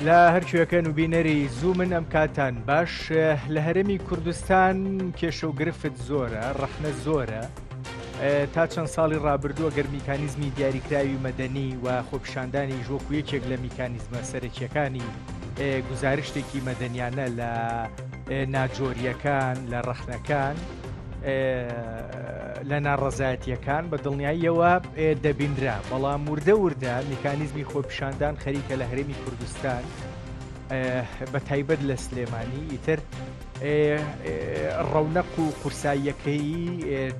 لە هەرکوێکەن و بینەری زوو من ئەم کاتان باش لە هەرێمی کوردستان کێشە و گرفت زۆرە ڕەخنە زۆرە تا چەند ساڵی ڕابردووە گەر میکانیزمی دیاریکراوی مەدەنی و خۆپیشاندانی ژۆکو یەکێک لە میکانیزمە سەرەکیەکانی گزارشتێکی مەدەنیانە لە ناجۆریەکان لە ڕەخنەکان لە ناڕەزایەتیەکان بە دڵنیاییەوە دەبینرا بەڵام وردە وردە میکانیزمی خۆپیشاندان خەریکە لە هەرێمی کوردستان بە تایبەت لە سلێمانی ئیتر ڕەونەق و قورساییەکەی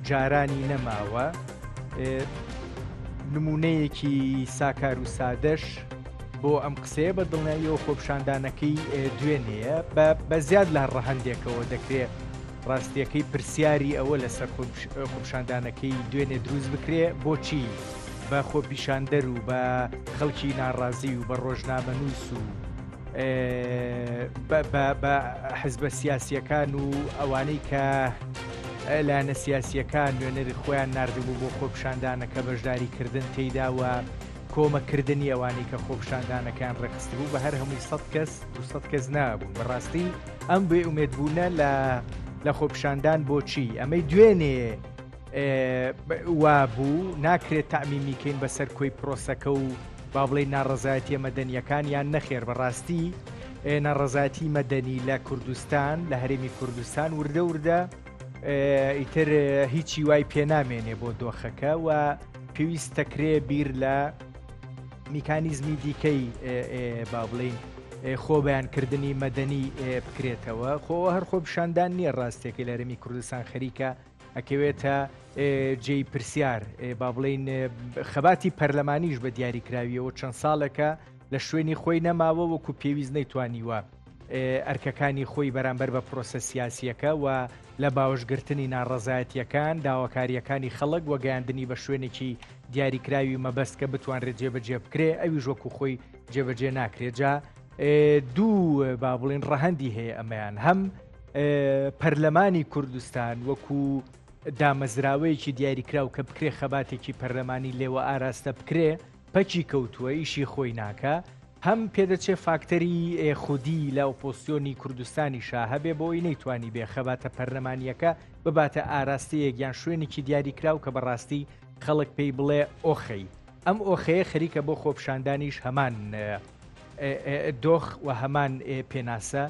جارانی نەماوە نمونەیەکی ساکار و سادەش بۆ ئەم قسەیە بە دڵنیاییەوە خۆپیشاندانەکەی دوێنێیە بە زیاد لە ڕەهەندێکەوە دەکرێت ڕاستیەکەی پرسیاری ئەوە لەسەر خۆپیشاندانەکەی دوێنێ دروست بکرێ بۆچی بە خۆپیشاندەر و بە خەڵکی ناڕازی و بە ڕۆژنامەنووس و بە حزبە سیاسیەکان و ئەوانەی کە لایەنە سیاسیەکان نوێنەری خۆیان نردبوو بۆ خۆپیشاندانەکە بەشداری کردن تێیدا و کۆمەکردنی ئەوانەی کە خۆپیشاندانەکەیان ڕێکخستبوو بە هەر هەمووی 100 کەس 200 کەس نابوون بەڕاستی ئەم بێ ئومێدبوونە لە لە خۆپیشاندان بۆچی ئەمەی دوێنێ وابوو ناکرێت تەعمیمی کەین بەسەر کۆی پرۆسەکە و با بڵێ ناڕەزایەتیە مەدەنیەکان یان نەخێر بەڕاستی ناڕەزایەتی مەدەنی لە کوردستان لە هەرێمی کوردستان وردە وردە ئیتر هیچی وای پێنامێنێ بۆ دۆخەکە و پێویست دەکرێ بیر لە میکانیزمی دیکەی با بڵین خۆ بەیانکردنی مەدەنی بکرێتەوە خۆ هەر خۆپیشاندان نییە ڕاستێکی لە هەرێمی کوردستان خەریکە ئەکەوێتە جێی پرسیار با بڵین خەباتی پەرلەمانیش بە دیاریکراویەوە چەند ساڵێکە لە شوێنی خۆی نەماوە وەکو پێویست نەیتوانیوە ئەرکەکانی خۆی بەرامبەر بە پرۆسە سیاسیەکە و لە باوەشگرتنی ناڕەزایەتیەکان داواکاریەکانی خەڵک و گەیاندنی بە شوێنێکی دیاریکراوی مەبەست کە بتوانرێت جێبەجێ بکرێ ئەویش وەکو خۆی جێبەجێ ناکرێت جا دوو با بڵین ڕەهەندی هەیە ئەمەیان هەم پەرلەمانی کوردستان وەکو دامەزراوەیەکی دیاریکراو کە بکرێ خەباتێکی پەرلەمانی لێوە ئاراستە بکرێ پەکی کەوتووە ئیشی خۆی ناکە هەم پێدەچێ فاکتەری خودی لە ئۆپۆسیۆنی کوردستانیشا هەبێ بۆی نەیتوانی بێ خەباتە پەرلەمانیەکە بباتە ئاراستەیەک یان شوێنێکی دیاریکراو کە بەڕاستی خەڵک پێی بڵێ ئۆخەی. ئەم ئۆخەیە خەریکە بۆ خۆپیشاندانیش هەمان دۆخ و هەمان پێناسە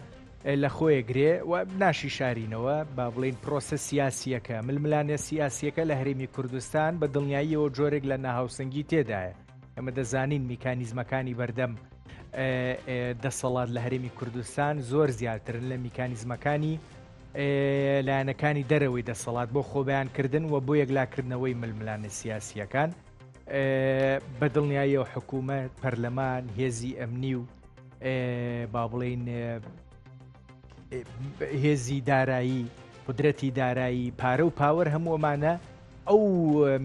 لە خۆیە گرێ و ناشی شارینەوە با بڵین پرۆسە سیاسیەکە ململانێ سیاسیەکە لە هەرێمی کوردستان بە دڵنیاییەوە جۆرێک لە ناهاوسەنگی تێدایە ئەمە دەزانین میکانیزمەکانی بەردەم دەسەڵات لە هەرێمی کوردستان زۆر زیاترن لە میکانیزمەکانی لایەنەکانی دەرەوەی دەسەڵات بۆ خۆبەیانکردن و بۆ یەکلاکردنەوەی ململانێ سیاسییەکان بە دڵنیاییەوە حکوومەت پەرلەمان هێزی ئەمنی و با بڵین هێزی دارایی قدرەتی دارایی پارە و پاوەر هەموو ئەمانە ئەو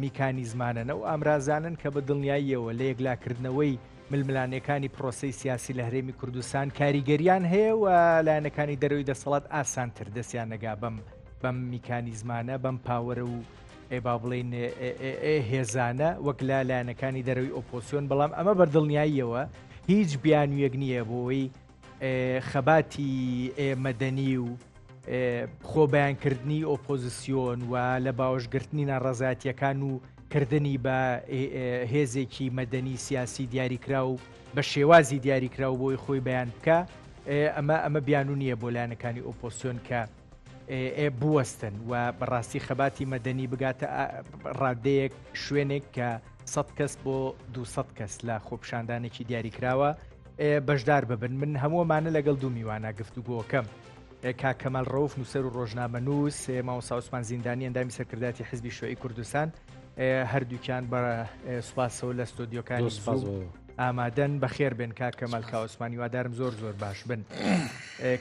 میکانیزمانەن ئەو ئامرازانن کە بە دڵنیاییەوە لە یەکلاکردنەوەی ململانێکانی پرۆسەی سیاسی لە هەرێمی کوردستان کاریگەریان هەیە و لایەنەکانی دەرەوەی دەسەڵات ئاسانتر دەستیان نەگا بەم بەم میکانیزمانە بەم پاوەرە و ئێ با بڵین هێزانە وەک لە لایەنەکانی دەرەوەی ئۆپۆسیۆن بەڵام ئەمە بەردڵنیاییەوە هیچ بیانویەک نییە بۆی خەباتی مەدەنی و خۆ بەیانکردنی ئۆپۆزیسیۆن و لە باوەشگرتنی ناڕەزایەتیەکان و کردنی بە هێزێکی مەدەنی سیاسی دیاریکراو بە شێوازی دیاریکراو بۆی خۆی بەیان بکە ئەمە ئەمە بیانو نییە بۆ لایەنەکانی ئۆپۆسیۆن کە بوەستن و بەڕاستی خەباتی مەدەنی بگاتە ڕادەیەک شوێنێک کە 100 کەس بۆ 200 کەس لە خۆپشاندانێکی دیاریکراوە بەشدار ببن من هەموومانە لەگەڵ دوو میوانە گفتوگۆکەم کاک کەمال ڕەوف نووسەر و ڕۆژنامەنووس مامۆستا عوسمان زیندانی ئەندامی سەرکردایەتی حزبی شوعی کوردستان هەردووکیان بە سوپاسەوە لە ستۆدیۆکانی زوو ئامادەن بەخێر بێن کاک کەمال کاک عوسمان هیوادارم زۆر زۆر باش بن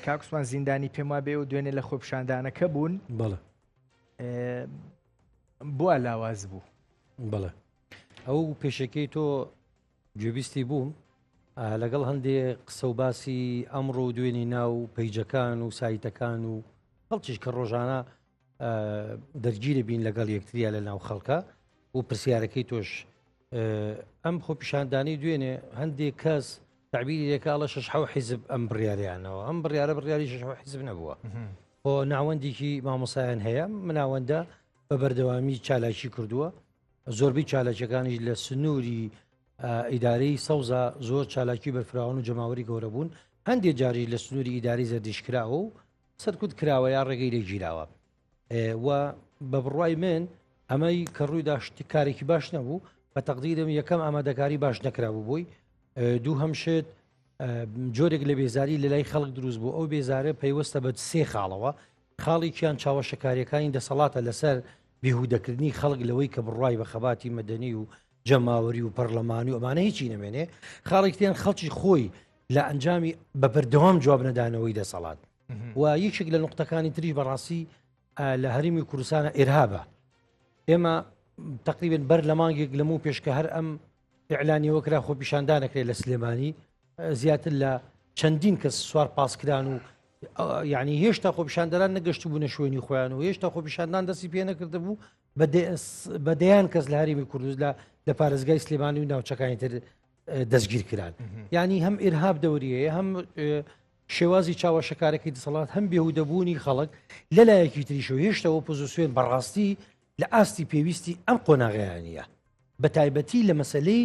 کاک عوسمان زیندانی پێم وابێ و دوێنێ لە خۆپیشاندانەکە بوون بەڵێ بووە لاواز بوو بەڵێ ئەو پێشەکەی تۆ گوێبیستی بووم لەگەڵ هەندێ قسە و باسی ئەمڕۆ و دوێنی ناو پەیجەکان و سایتەکان و خەڵکیش کە ڕۆژانە دەرگیرە بین لەگەڵ یەکتریا لە ناو خەڵکە و پرسیارەکەی تۆش ئەم خۆپیشاندانی دوێنێ هەندێک کەس. تەعبیری لێکا ئەڵێ شەش حەو حیزب ئەم بڕیارەیانەوە ئەم بڕیارە بڕیاری شەش حەو حیزب نەبووە خۆ ناوەندێکی مامۆسایان هەیە مناوەندە بە بەردەوامی چالاکی کردووە زۆربەی چالاکیەکانیش لە سنووری ئیدارەی سەوزا زۆر چالاکی بەرفراوان و جەماوەری گەورە بوون هەندێک جاریش لە سنووری ئیداری زەردیش کراوە و سەرکوت کراوە یا ڕێگەی لێگیراوە و بە بڕوای من ئەمەی کە ڕوویدا شتی کارێکی باش نەبوو بە تەقدیرم یەکەم ئامادەکاری باش نەکرابوو بۆی دوو هەم شت جۆرێک لە بێزاری لە لای خەڵک دروست بوو ئەو بێزارە پەیوەستە بە سێ خاڵەوە خاڵێکیان چاوەشەکاریەکانی دەسەڵاتە لەسەر بێهودەکردنی خەڵک لەوەی کە بڕای بە خەباتی مەدەنی و جەماوەری و پەرلەمانی و ئەمانە هیچی نەمێنێ خاڵێکتیان خەڵکی خۆی لە ئەنجامی بە بەردەوام جواب نەدانەوەی دەسەڵات و یەکێک لە نقطەکانی تریش بەڕاستی لە هەرمی کوردستانە ئێرهابە ئێمە تقریبن بەر لە مانگێک لەمە پێشکە هەر ئەم ئیعلانیەوە کرا خۆپیشاندانەکرێت لە سلێمانی زیاتر لە چەندین کەس سوار پاسکران و یعنی هێشتا خۆپیشاندەران نەگەشت بوونە شوێنی خۆیان و هێشتا خۆپیشاندان دەستی پێ نەکردبوو بە دەیان کەس لە هەرێمی کوردستان لە لە پارێزگای سلێمانی و ناوچەکانی تر دەستگیر کران یعنی هەم ئیرهاب دەوریەیە هەم شێوازی چاوەشەکارەکەی دەسەڵات هەم بێهودەبوونی خەڵک لەلایەکی تریشەوە هێشتا ئۆپۆزیسیۆن بەڕاستی لە ئاستی پێویستی ئەم قۆناغەیانە بە تایبەتی لە مەسلەی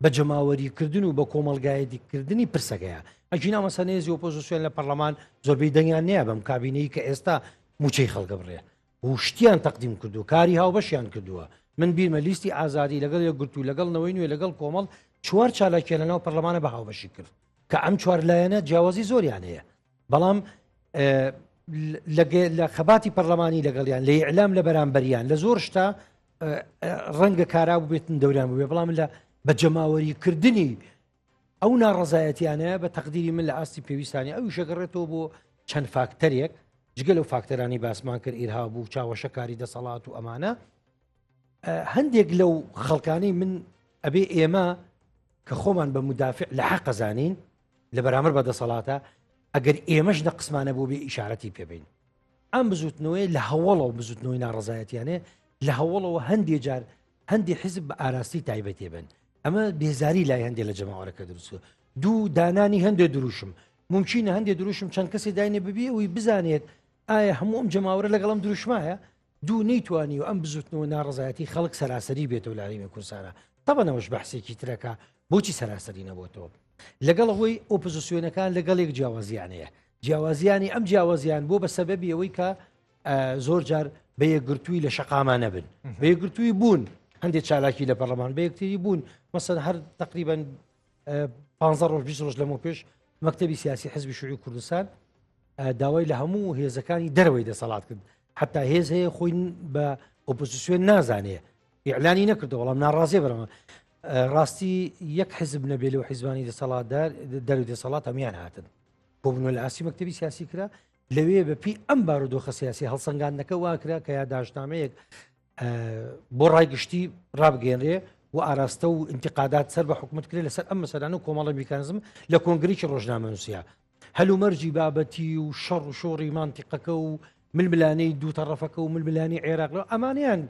بە جەماوەری کردن و بە کۆمەڵگایەتی کردنی پرسەکەیە ئەگینا مەسەلەن هێزی ئۆپۆزیسیۆن لە پەرلەمان زۆربەی دەنگیان نییە بەم کابینەی کە ئێستا موچەی خەڵکە بڕێ و شتیان تەقدیم کردو کاری هاوبەشیان کردووە من بیرمە لیستی ئازادی لەگەڵ یەکگرتوو لەگەڵ نەوەی نوێ لەگەڵ کۆمەڵ چوار چالاکیان لەناو پەرلەمانە بە هاوبەشی کرد کە ئەم چوار لایەنە جیاوازی زۆریان هەیە بەڵام لە خەباتی پەرلەمانی لەگەڵیان لە ئیعلام لە بەرامبەریان لە زۆر شتا ڕەنگە کارا ببێتن دەوریان بووێ بەڵام لە بە جەماوەری کردنی ئەو ناڕزایەتیانەیە بە تەقدیری من لە ئاستی پێویستانی ئەو شەگەڕێتەوە بۆ چەند فاکتەرێک جگە لەو فاکتەرانی باسمان کرد ئیرها بوو چاوەشەکاری دەسەڵات و ئەمانە هەندێک لەو خەڵکانی من ئەبێ ئێمە کە خۆمان بە مدافع لە حەقەزانین لە بەرامبەر بە دەسەڵاتە ئەگەر ئێمەش نە قسمانە بۆ بێ ئیشارەتی پێبین ئەم بزوتنەوەی لە هەوڵەوە بزوتنەوەی ناڕزایەتیانێ لە هەوڵەوە هەندێ جار هەندی حیزب بە ئاراستی تایبەتێ بن ئەمە بێزاری لای هەندێک لە جەماوەرەکە دروست دوو دانانی هەندێک دروشم ممکنە هەندێک دروشم چەند کەسی داینێ ببی ئەوی بزانێت ئایا هەموو ئەم جەماوەرە لەگەڵم دروشمایە دوو نەیتوانی و ئەم بزوتنەوە ناڕزایەتی خەڵک سەراسەری بێتەوە لە هەرێمی کوردستانە تەبەنەوەش بەحسێکی ترەکە بۆچی سەراسەری نەبێتەوە لەگەڵ ئەوەی ئۆپۆزیسیۆنەکان لەگەڵ یەک جیاوازیان هەیە جیاوازیانی ئەم جیاوازیان بۆ بە سەبەبی ئەوەی کە زۆر جار بە یەکگرتووی لە شەقاما نەبن بە یەکگرتووی بوون هەندێک چالاکی لە پەرلەمان بە یەکتری بوون مەسەن هەر تقریبان 15 ڕۆژ 20 ڕۆژ لەمە پێش مەکتتەبی سیاسی حزبی شوعی کوردستان داوای لە هەموو هێزەکانی دەرەوەی دەسەڵات کرد حتا هێز هەیە خۆی بە ئۆپۆزیسیۆن نازانێ ئیعلانی نەکردو بەڵام ناڕازیە بەرەوە ڕاستی یەک حزب نەبێ لەو حیزبانی دەسەڵاتدار دەر و دەسەڵات هەموان هاتن بۆ بنەوە لە ئاستی مەکتەبی سیاسی کرا لەوێ بەپی ئەم بارودۆخە سیاسی هەڵسەنگاندنەکە واکرا کە یاداشتنامەیەک بۆ ڕای گشتی ڕابگەێنرێ و ئاراستە و انتقادات سەر بە حکومت کرێ لەسەر ئەم مەسەلانە و کۆمەڵە میکانزم لە کۆنگرێکی ڕۆژنامەنووسیا هەلومەرجی بابەتی و شەڕ و شۆڕی مانتیقەکە و ململانێی دوو تەڕەفەکە و ململانێی عێراق لەو ئەمانەیان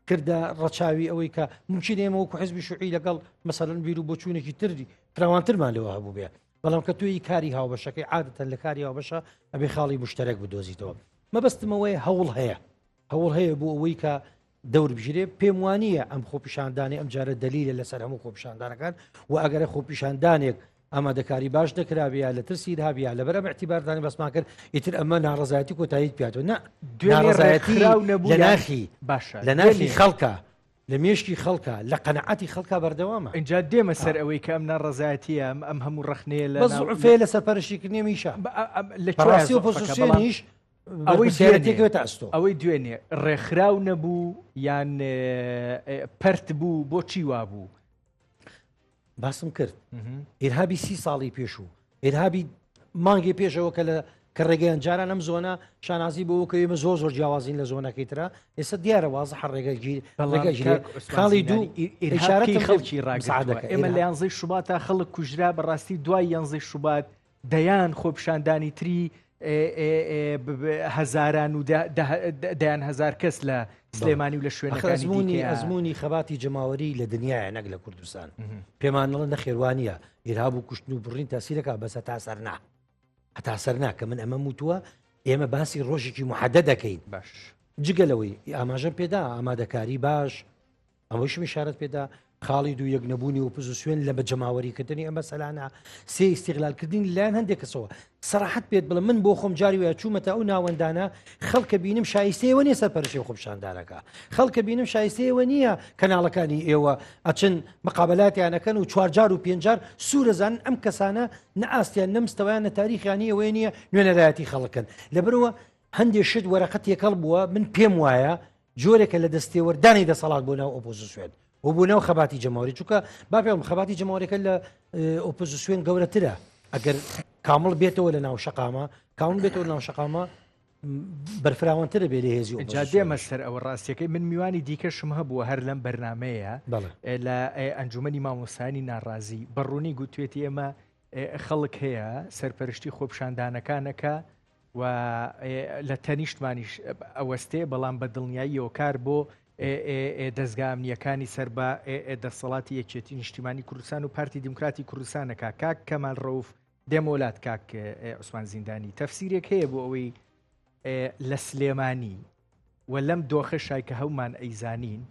کردە ڕەچاوی ئەوەی کە ممکن ئێمە وەکو حزبی شوعی لەگەڵ مەسەلەن بیر و بۆچوونێکی تری فراوانترمان لەوە هەبوو بێ بەڵام کە توی کاری هاوبەشەکەی عادەتەن لە کاری هاوبەشە ئەبێ خاڵی مشتەرەک بدۆزیتەوە مەبەستمەوەی هەوڵ هەیە هەوڵ هەیە بۆ ئەوەی کە دەور بگیرێ پێم وانییە ئەم خۆپیشاندانی ئەم جارە دەلیلە لەسەر هەموو خۆپیشاندانەکان و ئەگەرە خۆپیشاندانێک ئامادەکاری باش نەکرابێ یا لە ترسی ئیرهاب یا لەبەر ئەم اعتیباردانی بەسمان کرد ئیتر ئەمە ناڕەزایەتی کۆتاییت پیاتەوە نا دوێنێ ناڕەزایەتی ڕێکخراو نەبوو لە یان ناخی باشە لە ناخی دوێنێ خەڵکە لە مێشکی خەڵکە لە قەناعەتی خەڵکە بەردەوامە ئینجا دێمە سەر ئەوەی کە ئەم ناڕەزایەتیە ئەم ئەم هەموو ڕەخنەیە لە بەس ناو زوعفەیە لە سەرپەرشتیکردنی ئەمیشە بە- ئە- ئەم لە کوێیە بەڕاستی زوعفەکە بەڵام ئۆپۆزیسیۆنیش ئەوەی بەرپرسیارێتیەکەوێتە دوێنێ ئەستۆ. ئەوەی دوێنێ ڕێکخراو نەبوو یان پەرت بوو بۆچی وابوو؟ باسم کرد ئیرهابی سی ساڵی پێشوو ئیرهابی مانگی پێشەوە کە لە کە ڕێگەیان جاران ئەم زۆنە شانازی بۆ کە ئێمە زۆر زۆر جیاوازین لە زۆنەکەی ترا ئێستا دیارە وازح ڕێگە گیر ڕێگە گیر خاڵی دوو ئیشارەتی خەڵکی ڕاگرتووە ئێمە لە یانزەی شوباتا خەڵک کوژرا بەڕاستی دوای یانزەی شوبات دەیان خۆپیشاندانی تری هەزاران و دەیان هەزار کەس لە سلێمانی و لە شوێنەکانی ئەزمموی ئەزمموی خەباتی جەماوەری لە دنیاە نەک لە کوردستان پێمانڵە نەخێوانە ئیرهاب و کوشتن و بڕین تاسیرەکە بەسە تا سەر نا هەتا سەر نا کە من ئەمە وتووە ئێمە باسی ڕۆژێکی محەدە دەکەین باش جگە لەوەی ئاماژەم پێدا ئامادەکاری باش ئەوەیشم ئیشارەت پێدا، خاڵی دوو یەک نەبوونی ئۆپۆزیسیۆن لە بە جەماوەریکردنی ئەم مەسەلانە، سێ ئیستیغلالکردنی لەلایەن هەندێک کەسەوە. سەراحەت پێت بڵێم من بۆ خۆم جاری وایە چوومەتە ئەو ناوەندانە خەڵکە بینم شایستەی ئەوە نییە سەرپەرشتی خۆپیشاندانەکە، خەڵکە بینم شایستەی ئەوە نییە کەناڵەکانی ئێوە ئەچن مقابلاتیان ئەکەن و چوارجار و پێنجار سوورەزانن ئەم کەسانە نە ئاستیان نە مستەوایان نە تاریخیانی ئەوەیە نییە نوێنەرایەتی خەڵکن. لەبەرئەوە هەندێک شت وەرەقە تێکەڵ بووە من پێم وایە جۆرێکە لە دەستێوەردانی دەسەڵات بۆ ناو ئۆپۆزیسیۆن و بۆ ناو خەباتی جەماوەری چونکە با پێڵم خەباتی جەماوەرەکە لە ئۆپۆزیسیۆن گەورەترە ئەگەر کامڵ بێتەوە لە ناو شەقامە کامڵ بێتەوە ناو شەقامە بەرفراوانترە بێ لە هێزی جا دێمە سەر ئەوە ڕاستیەکەی من میوانی دیکەشم هەبووە هەر لەم بەرنمەیە لە ئەنجومەنی مامۆستایانی ناڕازی بەڕوونی گوتوێتی ئێمە خەڵک هەیە سەرپەرشتی خۆپشاندانەکانەکە و لە تەنیشتمانیش ئەوەستێ، بەڵام بە دڵنیاییەوە کار بۆ دەزگا ئەمنییەکانی سەر بە دەسەڵاتی یەکێتی نیشتیمانی کوردستان و پارتی دیموکراتی کوردستان ئەکا. کاک کەمال ڕەوف، دێمەوە لات کاک عوسمان زیندانی، تەفسیرێک هەیە بۆ ئەوەی لە سلێمانی و لەم دۆخەشای کە هەومان ئەیزانین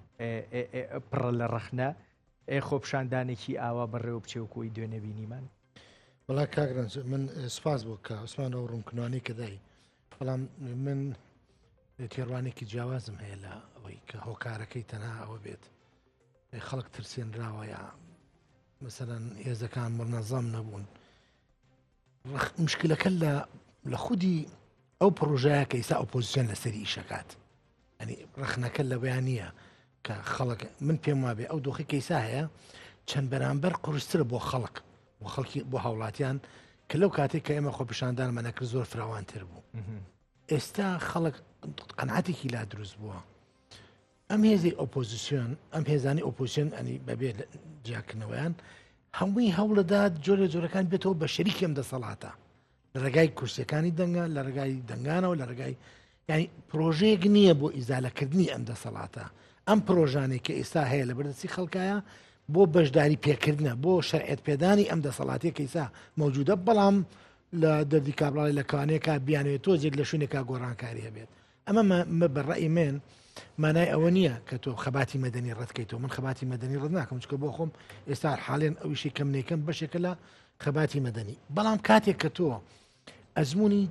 پڕە لە ڕەخنە، خۆپیشاندانێکی ئاوا بەڕێوە بچێ وەکو ئەوی دوێنێ بینیمان؟ وەڵا کاک ڕەنج من سپاس بۆ کە عوسمان ئەو ڕوونکردنەوانەی کە دای بەڵام من تێڕوانێکی جیاوازم هەیە لە ئەوەی کە هۆکارەکەی تەنها ئەوە بێت خەڵک ترسێنراوە یا مەسەرەن هێزەکان مڕنەزەم نەبوون مشکلەکە لە لە خودی ئەو پرۆژەیە کە ئیسا ئۆپۆزیسیۆن لەسەری ئیشەکات ئەنی ڕەخنەکە لەوەیان نییە کە خەڵک من پێم وابێ ئەو دۆخی کەیسا هەیە چەند بەرامبەر قورسترە بۆ خەڵک بۆ خەڵکی بۆ هاوڵاتیان کە لەو کاتێک کە ئێمە خۆپیشاندانمان نەکرد زۆر فراوانتر بوو ئێستا خەڵک قەنعاتێکی لا دروست بووە ئەم هێزی ئۆپۆزیسیۆن ئەم هێزانی ئۆپۆزیسیۆن ئەنی بەبێ جیاکردنەوەیان هەمووی هەوڵدەدات جۆرە جۆرەکان بێتەوە بە شەریکی ئەم دەسەڵاتە لە ڕێگای کورسیەکانی دەنگە لە ڕێگای دەنگانەوە لە ڕێگای یعنی پرۆژەیەک نییە بۆ ئیزالەکردنی ئەم دەسەڵاتە ئەم پرۆژانێک کە ئێستا هەیە لە بەردەستی خەڵکایە بۆ بەشداری پێکردنە بۆ شەرعێت پێدانی ئەم دەسەڵاتێک کەیسا مەوجودە بەڵام لە دەردی کابڵی لە کانێکا بیانێت تۆزێک لە شوێنێکا گۆڕانکاری هەبێت ئەمە بە ڕەئی من مانای ئەوە نییە کە تۆ خەباتی مەدەنی ڕەتکەیتەوە من خەباتی مەدەنی ڕەت ناکەم چکە بۆ خۆم ئێستا حاڵێن ئەویشی کەم نەیکەم بەشێکە لە خەباتی مەدەنی بەڵام کاتێک کە تۆ ئەزمموی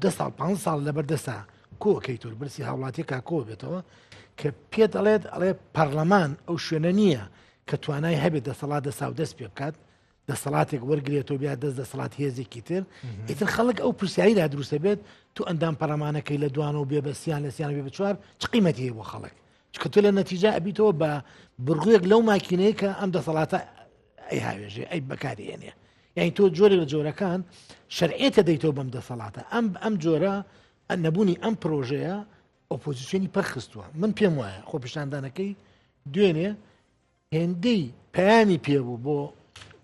ده ساڵ پ ساڵ لەبەر دەستا کۆکەیتۆر برسی هاوڵاتیەکە کۆ بێتەوە کە پێ دەڵێت ئەڵێ پەرلەمان ئەو شوێنە نییە کە توانای هەبێت دەسەڵات دەسا و دەست پێ بکات دەسەڵاتێک وەرگێتەوە بیا دەست دەسەڵات هێزێکی تر ئیتر خەڵک ئەو پرسیاری لا دروستە بێت تو ئەندام پەرلەمانەکەی لە دوانە و بێ بەسییان لە سیان بێ بە چوار چ قیمەتی هەیە بۆ خەڵک چکە تۆ لە نەتیجا ئەبیتەوە بە بڕگویەک لەو ماکینەیە کە ئەم دەسەڵاتە ئەی هاوێژێ ئەی بەکاری هێنێ یعنی تۆ جۆرێک لە جۆرەکان شەرعێتە دەیتەوە بەم دەسەڵاتە ئەم ئەم جۆرە نەبوونی ئەم پرۆژەیە ئۆپۆزیسیۆنی پەخستووە من پێم وایە خۆپیشاندانەکەی دوێنێ هێندەی پەیامی پێبوو بۆ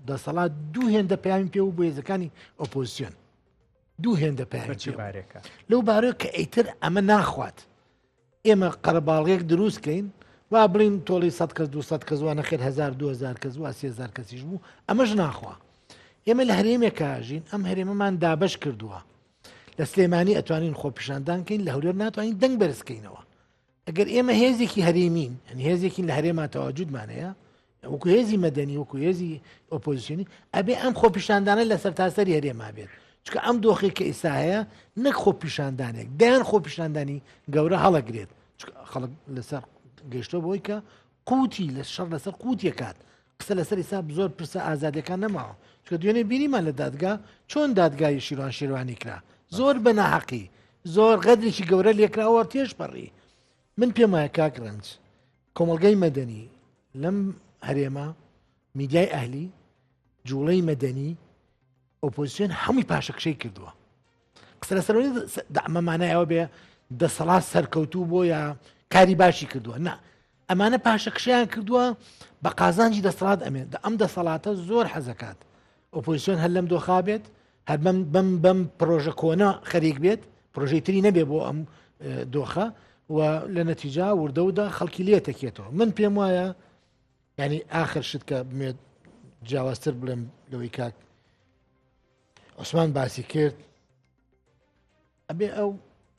دەسەڵات دوو هێندە پەیامی پێبوو بۆ هێزەکانی ئۆپۆزیسیۆن دوو هێندە پەیامی بارێکە لەو بارەیە کە ئیتر ئەمە ناخوات ئێمە قەرەباڵغێک دروست کەین وا بڵین تۆڵی 100 کەس 200 کەس وا نەخێر 1000 2000 کەس وا 3000 کەسیش بوو ئەمەش ناخوا ئێمە لە هەرێمێکاژین ئەم هەرێمەمان دابش کردووە لە سلێمانی ئەتوانین خۆپیشاندان کەین لە هەولێر ناتوانین دەنگ بەرزکەینەوە ئەگەر ئێمە هێزێکی هەرێمین یعنی هێزێکین لە هەرێما تەواجودمان هەیە وەکو هێزی مەدەنی وەکو هێزی ئۆپۆزیسیۆنی ئەبێ ئەم خۆپیشاندانە لە سەرتاسەری هەرێما بێت چکە ئەم دۆخێک کە ئیسا هەیە نەک خۆپیشاندانێک دەیان خۆپیشاندانی گەورە هەڵەگرێت خەڵک لەسەر گەشتۆ بۆی کە قوتی لە شەڕ لەسەر قوتیەکات قسە لەسەر حساب زۆر پرسە ئازادیەکان نەماوە چکە دوێنێ بینیمان لە دادگا چۆن دادگای شیروان شێروانی کرا زۆر بە ناحەقی زۆر غەدرێکی گەورە لێکراوە تێش پەڕی من پێم وایە کاک ڕەنج کۆمەڵگەی مەدەنی لەم هەرێمە میدیای ئەهلی جوڵەی مەدەنی ئۆپۆزیسیۆن هەمووی پاشەکشەی کردووە قسە لەسەر ئەمە مانای ئەوە بێ دەسەڵات سەرکەوتوو بۆ یا کاری باشی کردووە نا ئەمانە پاشەکشیان کردووە بە قازانجی دەسەڵات ئەمێن ئەم دەسەڵاتە زۆر حەزەکات ئۆپۆزیسیۆن هەر لەم دۆخا بێت هەر بەم بەم بەم پرۆژە کۆنە خەریک بێت پرۆژەی تری نەبێ بۆ ئەم دۆخە و لە نەتیجا وردەودا خەڵکی لێ تەکێتەوە من پێم وایە ینی ئاخر شت کە بمێت جیاوازتر بڵێم لەوەی کاک عوسمان باسی کرد ئەبێ ئەو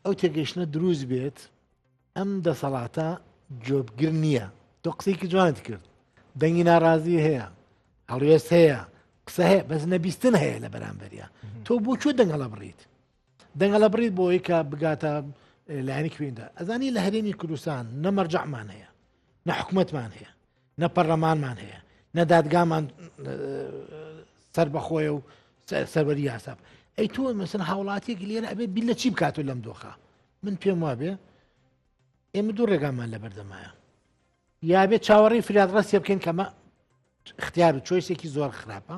ئەو تێگەیشتە دروست بێت ئەم دەسەڵاتە جۆبگر نییە تۆ قسەیەکی جوانت کرد دەنگی ناڕازی هەیە هەڵوێست هەیە قسە هەیە بەس نەبیستن هەیە لە بەرامبەریا تۆ بۆ کوێ دەنگەڵە بڕیت دەنگەڵە بڕیت بۆ ئەوەی کە بگاتە لایەنی کوێندا ئەزانی لە هەرێمی کوردستان نە مەرجەعمان هەیە نە حکومەتمان هەیە نە پەرلەمانمان هەیە نە دادگامان سەر بەخۆیە و سەروەری یاسا ئەی تۆ مەسن هاوڵاتیەک لێرە ئەبێ بیر لە چی بکاتەوە لەم دۆخە من پێم وابێ ئێمە دوو ڕێگامان لە بەردەمایە یابێ چاوەڕێی فریادڕەسیە بکەین کەمە اختیار و چۆیسێکی زۆر خراپە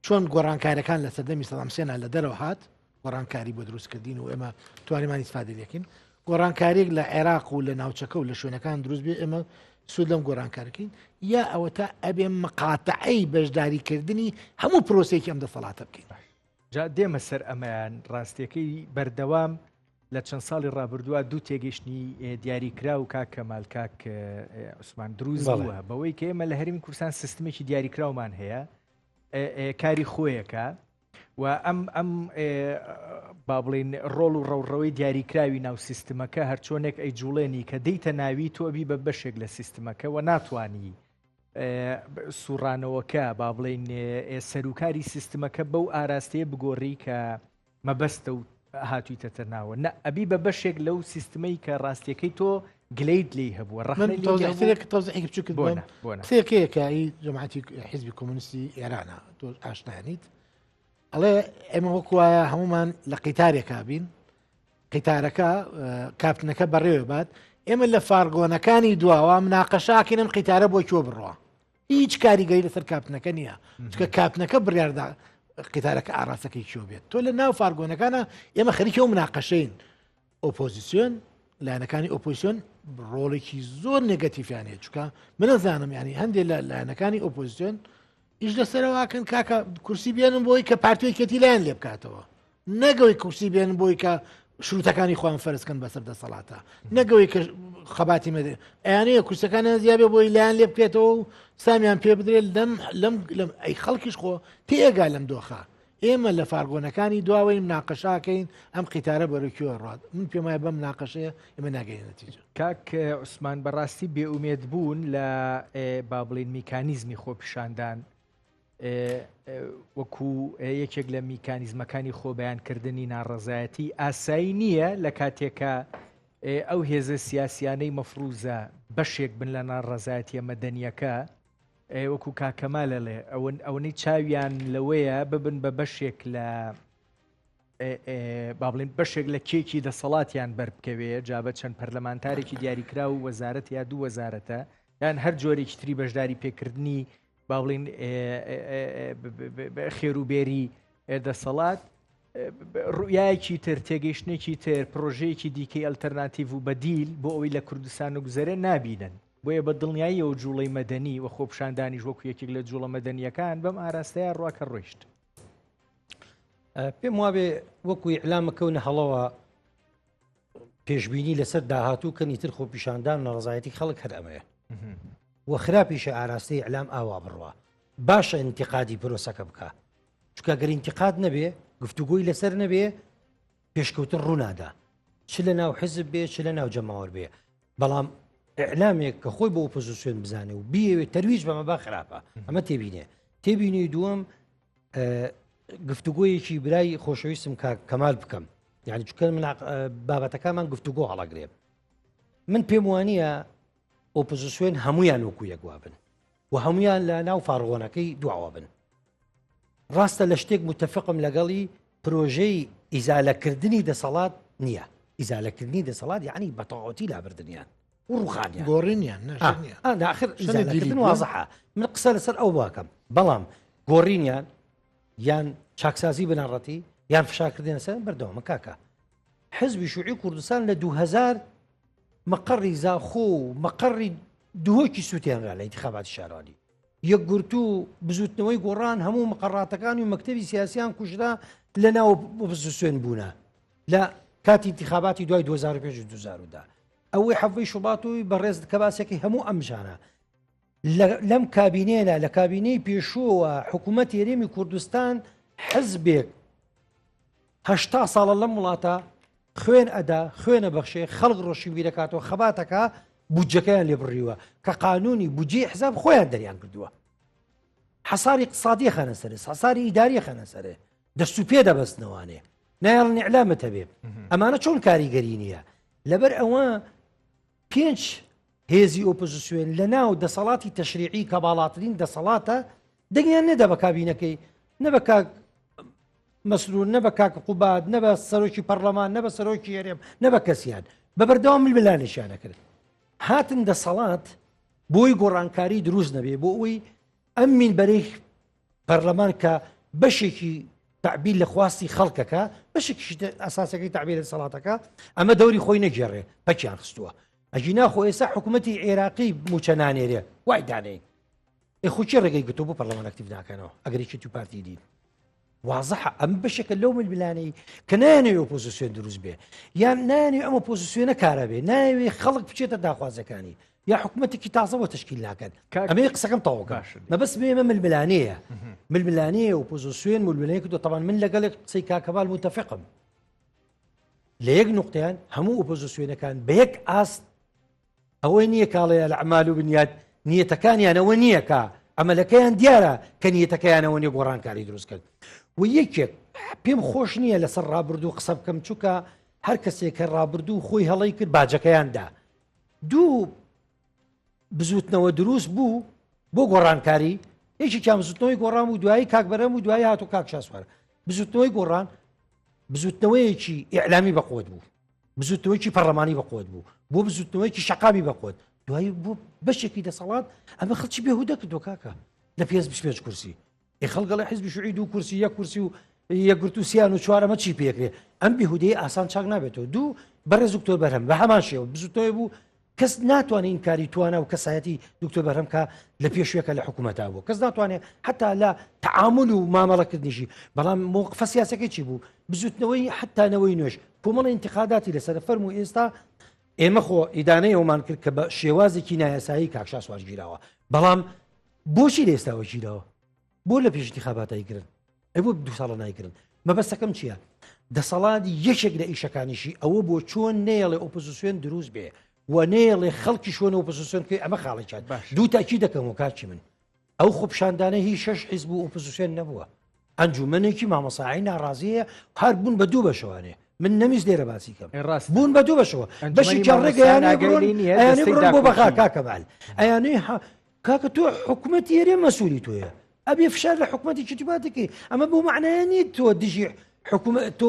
چۆن گۆڕانکارەکان لە سەردەمی سەدام حسێنا لە دەرەوە هات گۆڕانکاری بۆ دروستکردین و ئێمە توانیمان ئیسفادە لێکین گۆڕانکاریێک لە عێراق و لە ناوچەکە و لە شوێنەکان دروست بێ ئێمە سوود لەم گۆڕانکارەکەین یا ئەوەتا ئەبێ مقاتعەی بەشداریکردنی هەموو پرۆسێکی ئەم دەسەڵاتە بکەین. جا دێمە سەر ئەمەیان ڕاستیەکەی بەردەوام لە چەند ساڵی ڕابردووە دوو تێگەیشتنی دیاریکراو کاک کەمال کاک عوسمان دروست بووە بەوەی کە ئێمە لە هەرێمی کوردستان سیستمێکی دیاریکراومان هەیە کاری خۆیەکە و ئەم ئەم با بڵین ڕۆڵ و ڕەوڕەوەی دیاریکراوی ناو سیستمەکە هەرچۆنێک ئەی جوڵێنی کە دەیتە ناوی تۆ ئەبی بە بەشێک لە سیستمەکە و ناتوانی سوڕانەوەکە با بڵین سەرکاری سیستمەکە بەو ئاراستەیە بگۆڕی کە مەبەستە و هاتوویتەتە ناوە نە ئەبی بە بەشێک لەو سیستمەی کە ڕاستیەکەی تۆ گلەیت لێی هەبووە ڕەخنەی لێی هەبوو. تەوزیحترێک تەوزیحێکی بچووکت بۆ بۆم نا، بۆ نا. قسەیەکەیە کە ئی جەماعەتی حیزبی کۆمۆنیستی ئێرانە تۆ ئاشنانیت ئەڵێ ئێمە وەکو وایە هەمومان لە قیتارێکا بین قیتارەکە کاپتنەکە بەڕێوە بات ئێمە لە فارگۆنەکانی دواوە مناقەشاکەین ئەم قیتارە بۆ کوێ بڕوا هیچ کاریگەری لەسەر کاپتنەکە نییە چکە کاپتنەکە بڕیاردا قیتارەکە ئاراستەکەی چۆ بێت تۆ لە ناو فارگۆنەکانە ئێمە خەریکی ئەو مناقەشەین ئۆپۆزیسیۆن لایەنەکانی ئۆپۆزیسیۆن ڕۆڵێکی زۆر نێگەتیفیان هەیە چکە منەزانم ینی هەندێک لە لایەنەکانی ئۆپۆزیسیۆن ئیش لەسەرەوەکەن کاکە کورسی بێنن بۆی کە پارتیەکێتی لایەن لێ بکاتەوە نەگەوەی کورسی بێنن بۆی کە شروتەکانی خۆیان فەرزکەن بەسەر دەسەڵاتە نەگەوەی کە خەباتی مەدێ ئەیانەیە کورسەکانیان زیابێ بۆی لایەن لێ بکرێتەوە و سامیان پێ بدرێت لەم لەم لەم ئەی خەڵکیش خۆ تێگا لەم دۆخە ئێمە لە فارگۆنەکانی دواوەی مناقەشاکەین ئەم قیتارە بەرەو کوێ ڕات من پێم وایە بەم مناقەشەیە ئێمە ناگەینە نەتیجە. کاک عوسمان بەڕاستی بێئومێد بوون لە با بڵێین میکانیزمی خۆپیشاندان وەکو یەکێک لە میکانیزمەکانی خۆبەیانکردنی ناڕەزایەتی ئاسایی نییە لە کاتێکە ئەو هێزە سیاسیانەی مەفروزە بەشێک بن لە ناڕەزایەتیە مەدەنیەکە وەکو کاکەمال ئەڵێ ئەوەنەی چاویان لەوەیە ببن بە بەشێک لە با بڵێن بەشێک لە کێکی دەسەڵاتیان بەربکەوێ جا بە چەند پەرلەمانتارێکی دیاریکراو و وەزارەت یا دوو وەزارەتە یان هەر جۆرێکی تری بەشداری پێکردنی با بڵین خێروبێری دەسەڵات ڕویایەکی تر تێگەیشتنێکی تر پرۆژەیەکی دیکەی ئەلتەرناتیڤ و بەدیل بۆ ئەوەی لە کوردستان و گوزەرێ نابینن بۆیە بە دڵنیاییەوە جوڵەی مەدەنی و خۆپیشاندانیش وەکو یەکێک لە جوڵە مەدەنییەکان بەم ئاراستەیە ڕوا کە ڕۆیشت. پێم وابێ وەکو ئیعلامە کەونە هەڵەوە پێشبینی لەسەر داهاتوو کە نیتر خۆپیشاندان ناڕزایەتی خەڵک هەر ئەمەیە و خراپیشە ئاراستەی ئیعلام ئاوا بڕوا باشە انتقادی پرۆسەکە بکە چکە گەر انتقاد نەبێ گفتوگۆی لەسەر نەبێ پێشکەوتن ڕوونادا چ لە ناو حزب بێ چ لە ناو جەماوەر بێ بەڵام ئیعلامێک کە خۆی بۆ ئۆپۆزیسیۆن بزانێ و بیەوێت تەرویج بەمە با خراپە ئەمە تێبینێ تێبینی دووەم گفتوگۆیەکی برای خۆشەویستم کاک کەمال بکەم یعنی چکە من بابەتەکەمان گفتوگۆ هەڵەگرێ من پێم وانە ئۆپۆزیسیۆن هەمویان وەکو یەکوا بن و هەمویان لە ناو فارغۆنەکەی دواوە بن ڕاستە لە شتێک متفقم لەگەڵی پرۆژەی ئیزالەکردنی دەسەڵات نییە ئیزالەکردنی دەسەڵات یعنی بەتەواوەتی لابردنیان و ڕوخانیان گۆڕینیان ناخر ئیزالەکردن وازحە من قسە لەسەر ئەو واکەم بەڵام گۆڕینیان یان چاکسازی بنەڕەتی یان فشارکردن لەسەر بەردەوامە کاکە حزبی شوعی کوردستان لە 2000 مەقەڕی زاخۆ و مەقەڕی دهۆکی سووتێنرا لە ئینتخاباتی شارەوانی. یەکگرتوو و بزووتنەوەی گۆڕان هەموو مقەڕاتەکان و مەکتەبی سیاسیان کوژرا لە ناو ئۆپۆزیسیۆن بوونە لە کاتی ئینتیخاباتی دوای 2005 و 2010 ئەوەی حەڤەی شوبات و بەڕێز کە باسێکی هەموو ئەم ژانە لەم کابینەیەدا لە کابینەی پێشووەوە حکوومەت هەرێمی کوردستان حزبێک هەشتا ساڵە لەم وڵاتە خوێن ئەدا خوێنە بەخشێ خەڵک ڕۆشنبیر دەکاتەوە خەباتەکە بودجەکەیان لێ بڕیوە کە قانونی بودجەی حزاب خۆیان دەریان کردووە حەساری اقتصادی خەنە سەرێ حەساری ئیداری خەنە سەرێ دەست و پێ دەبەستنەوانێ نایڵن ئیعلامت هەبێ ئەمانە چۆن کاریگەری نییە لەبەر ئەوە پێنج هێزی ئۆپۆزیسیۆن لە ناو دەسەڵاتی تەشریعی کە باڵاترین دەسەڵاتە دەنگیان نەدا بە کابینەکەی نە بە کاک مەسرور نە بە کاک قوباد نە بە سەرۆکی پەرلەمان نە بە سەرۆکی هەرێم نە بە کەسیان بە بەردەوام ململانێکیان نەکرد هاتن دەسەڵات بۆی گۆڕانکاری دروست نەبێ بۆ ئەوەی ئەم مینبەرەی پەرلەمان کە بەشێکی تعبیر لە خواستی خەڵکەکە بەشێکیش ئەساسەکەی تعبیر لە سەڵاتەکە ئەمە دەوری خۆی نەگێڕێ پەکیان خستووە ئەگینا خۆ ئێستا حکوومەتی عێراقی موچە نانێرێ وای دانێین ئێ خۆ کێ ڕێگەی گرتووە بۆ پەرلەمان ئەکتیڤ ناکەنەوە ئەگەر یەکێتی و پارتی دین وازحە ئەم بەشێکە لەو ململانەی کە نایانەوێ ئۆپۆزیسیۆن دروست بێ یان نایانەوێ ئەم ئۆپۆزیسیۆنە کارا بێ نایەوێ خەڵک بچێتە داخوازەکانی یا حکوومەتێکی تازە بۆ تشکیل ناکەن ئەمەی قسەکەم تەواوکە مەبەست ئێمە ململانەیە ململانەیە ئۆپۆزیسیۆن ململانەیە کردو طبعا من لەگەڵێک قسەی کاکەبال متفقم لە یەک نقطەیان هەموو ئۆپۆزیسیۆنەکان بە یەک ئاست ئەوەی نییە کاڵێ الأعمال بالنیات نیەتەکانیان ئەوە نییە کە عەمەلەکەیان دیارە کە نیەتەکەیان ئەوە نیە گۆڕانکاری دروست کرد و یەکێک پێم خۆش نییە لەسەر ڕابردوو قسە بکەم چونکە هەر کەسێک کە ڕابردوو خۆی هەڵەی کرد باجەکەیان دا دوو بزوتنەوە دروست بوو بۆ گۆڕانکاری یەکێکیان بزوتنەوەی گۆڕان و دوایی کاک بەرەم و دوایی هاتو کاک شاسوار بزوتنەوەی گۆڕان بزوتنەوەیەکی ئیعلامی بەقوت بوو بزوتنەوەیەکی پەرلەمانی بەقوت بوو بۆ بزوتنەوەیەکی شەقامی بەقوت دوایی بۆ بەشێکی دەسەڵات ئەمە خەڵکی بێهودە کردو کاکە لە پێش پێنج کورسی ئێ خەڵگەڵی حزبی شوعی دوو کورسی یەک کورسی و یەکگرتو سیان و چوارەمە چی پێکرێ ئەم بێهودەی ئاسان چاک نابێتەوە دوو بەڕێز دکتۆر بەرهەم بە هەمان شێوە بزوتنەوەی بوو کەس ناتوانێت ئینکاری توانا و کەسایەتی دکتۆر بەرهەم کە لە پێشوێکە لە حکوومەتا بوو کەس ناتوانێت حتا لە تعامل و مامەڵەکردنیشی بەڵام موقفە سیاسەکەی چی بوو بزوتنەوەی حتا نەوەی نوێش کۆمەڵی انتقاداتی لەسەر فەرمو ئێستا ئێمە خۆ ئیدانەی ئەومان کرد کە بە شێوازێکی نایاسایی کاک شاسوار گیراوە بەڵام بۆچی لە ئێستاوە گیراوە بۆ لە پێش انتخاباتای گرن ئەی بۆ دوو ساڵە نایگرن مەبەستەکەم چییە دەسەڵات یەکێک لە ئیشەکانیشی ئەوە بۆ چۆن نەیەڵێ ئۆپۆزیسیۆن دروست بێ و نەیەڵێ خەڵکی شوێن ئۆپۆزیسیۆن بکەی ئەمە خاڵێکیان باش. دوو تاکی دەکەم و کاکی من ئەو خۆپیشاندانە هی شەش حیزب و ئۆپۆزیسیۆن نەبووە ئەنجومەنێکی مامۆسایی ناڕازیە هەر بوون بە دوو بەشەوانێ من نەمیست لێرە باسی کەم ئێ ڕاستە. بوون بە دوو بەشەوە ئەنجومەنی بەشێکیان مامۆستایان ڕێگەیانێ ئاگای بڕۆن لێ نییە، ئەیانێ دەستەی بڕۆن بۆ بەغا داکۆکی. کاکە بال ئەیانێ کاکە تۆ حکومەتی هەرێم مەسوولی تۆیە ئەبێ فشار لە حکومەتی چیتیبات دەکەی ئەمە بۆ معنایە نییە تۆ دژی حکومەت تۆ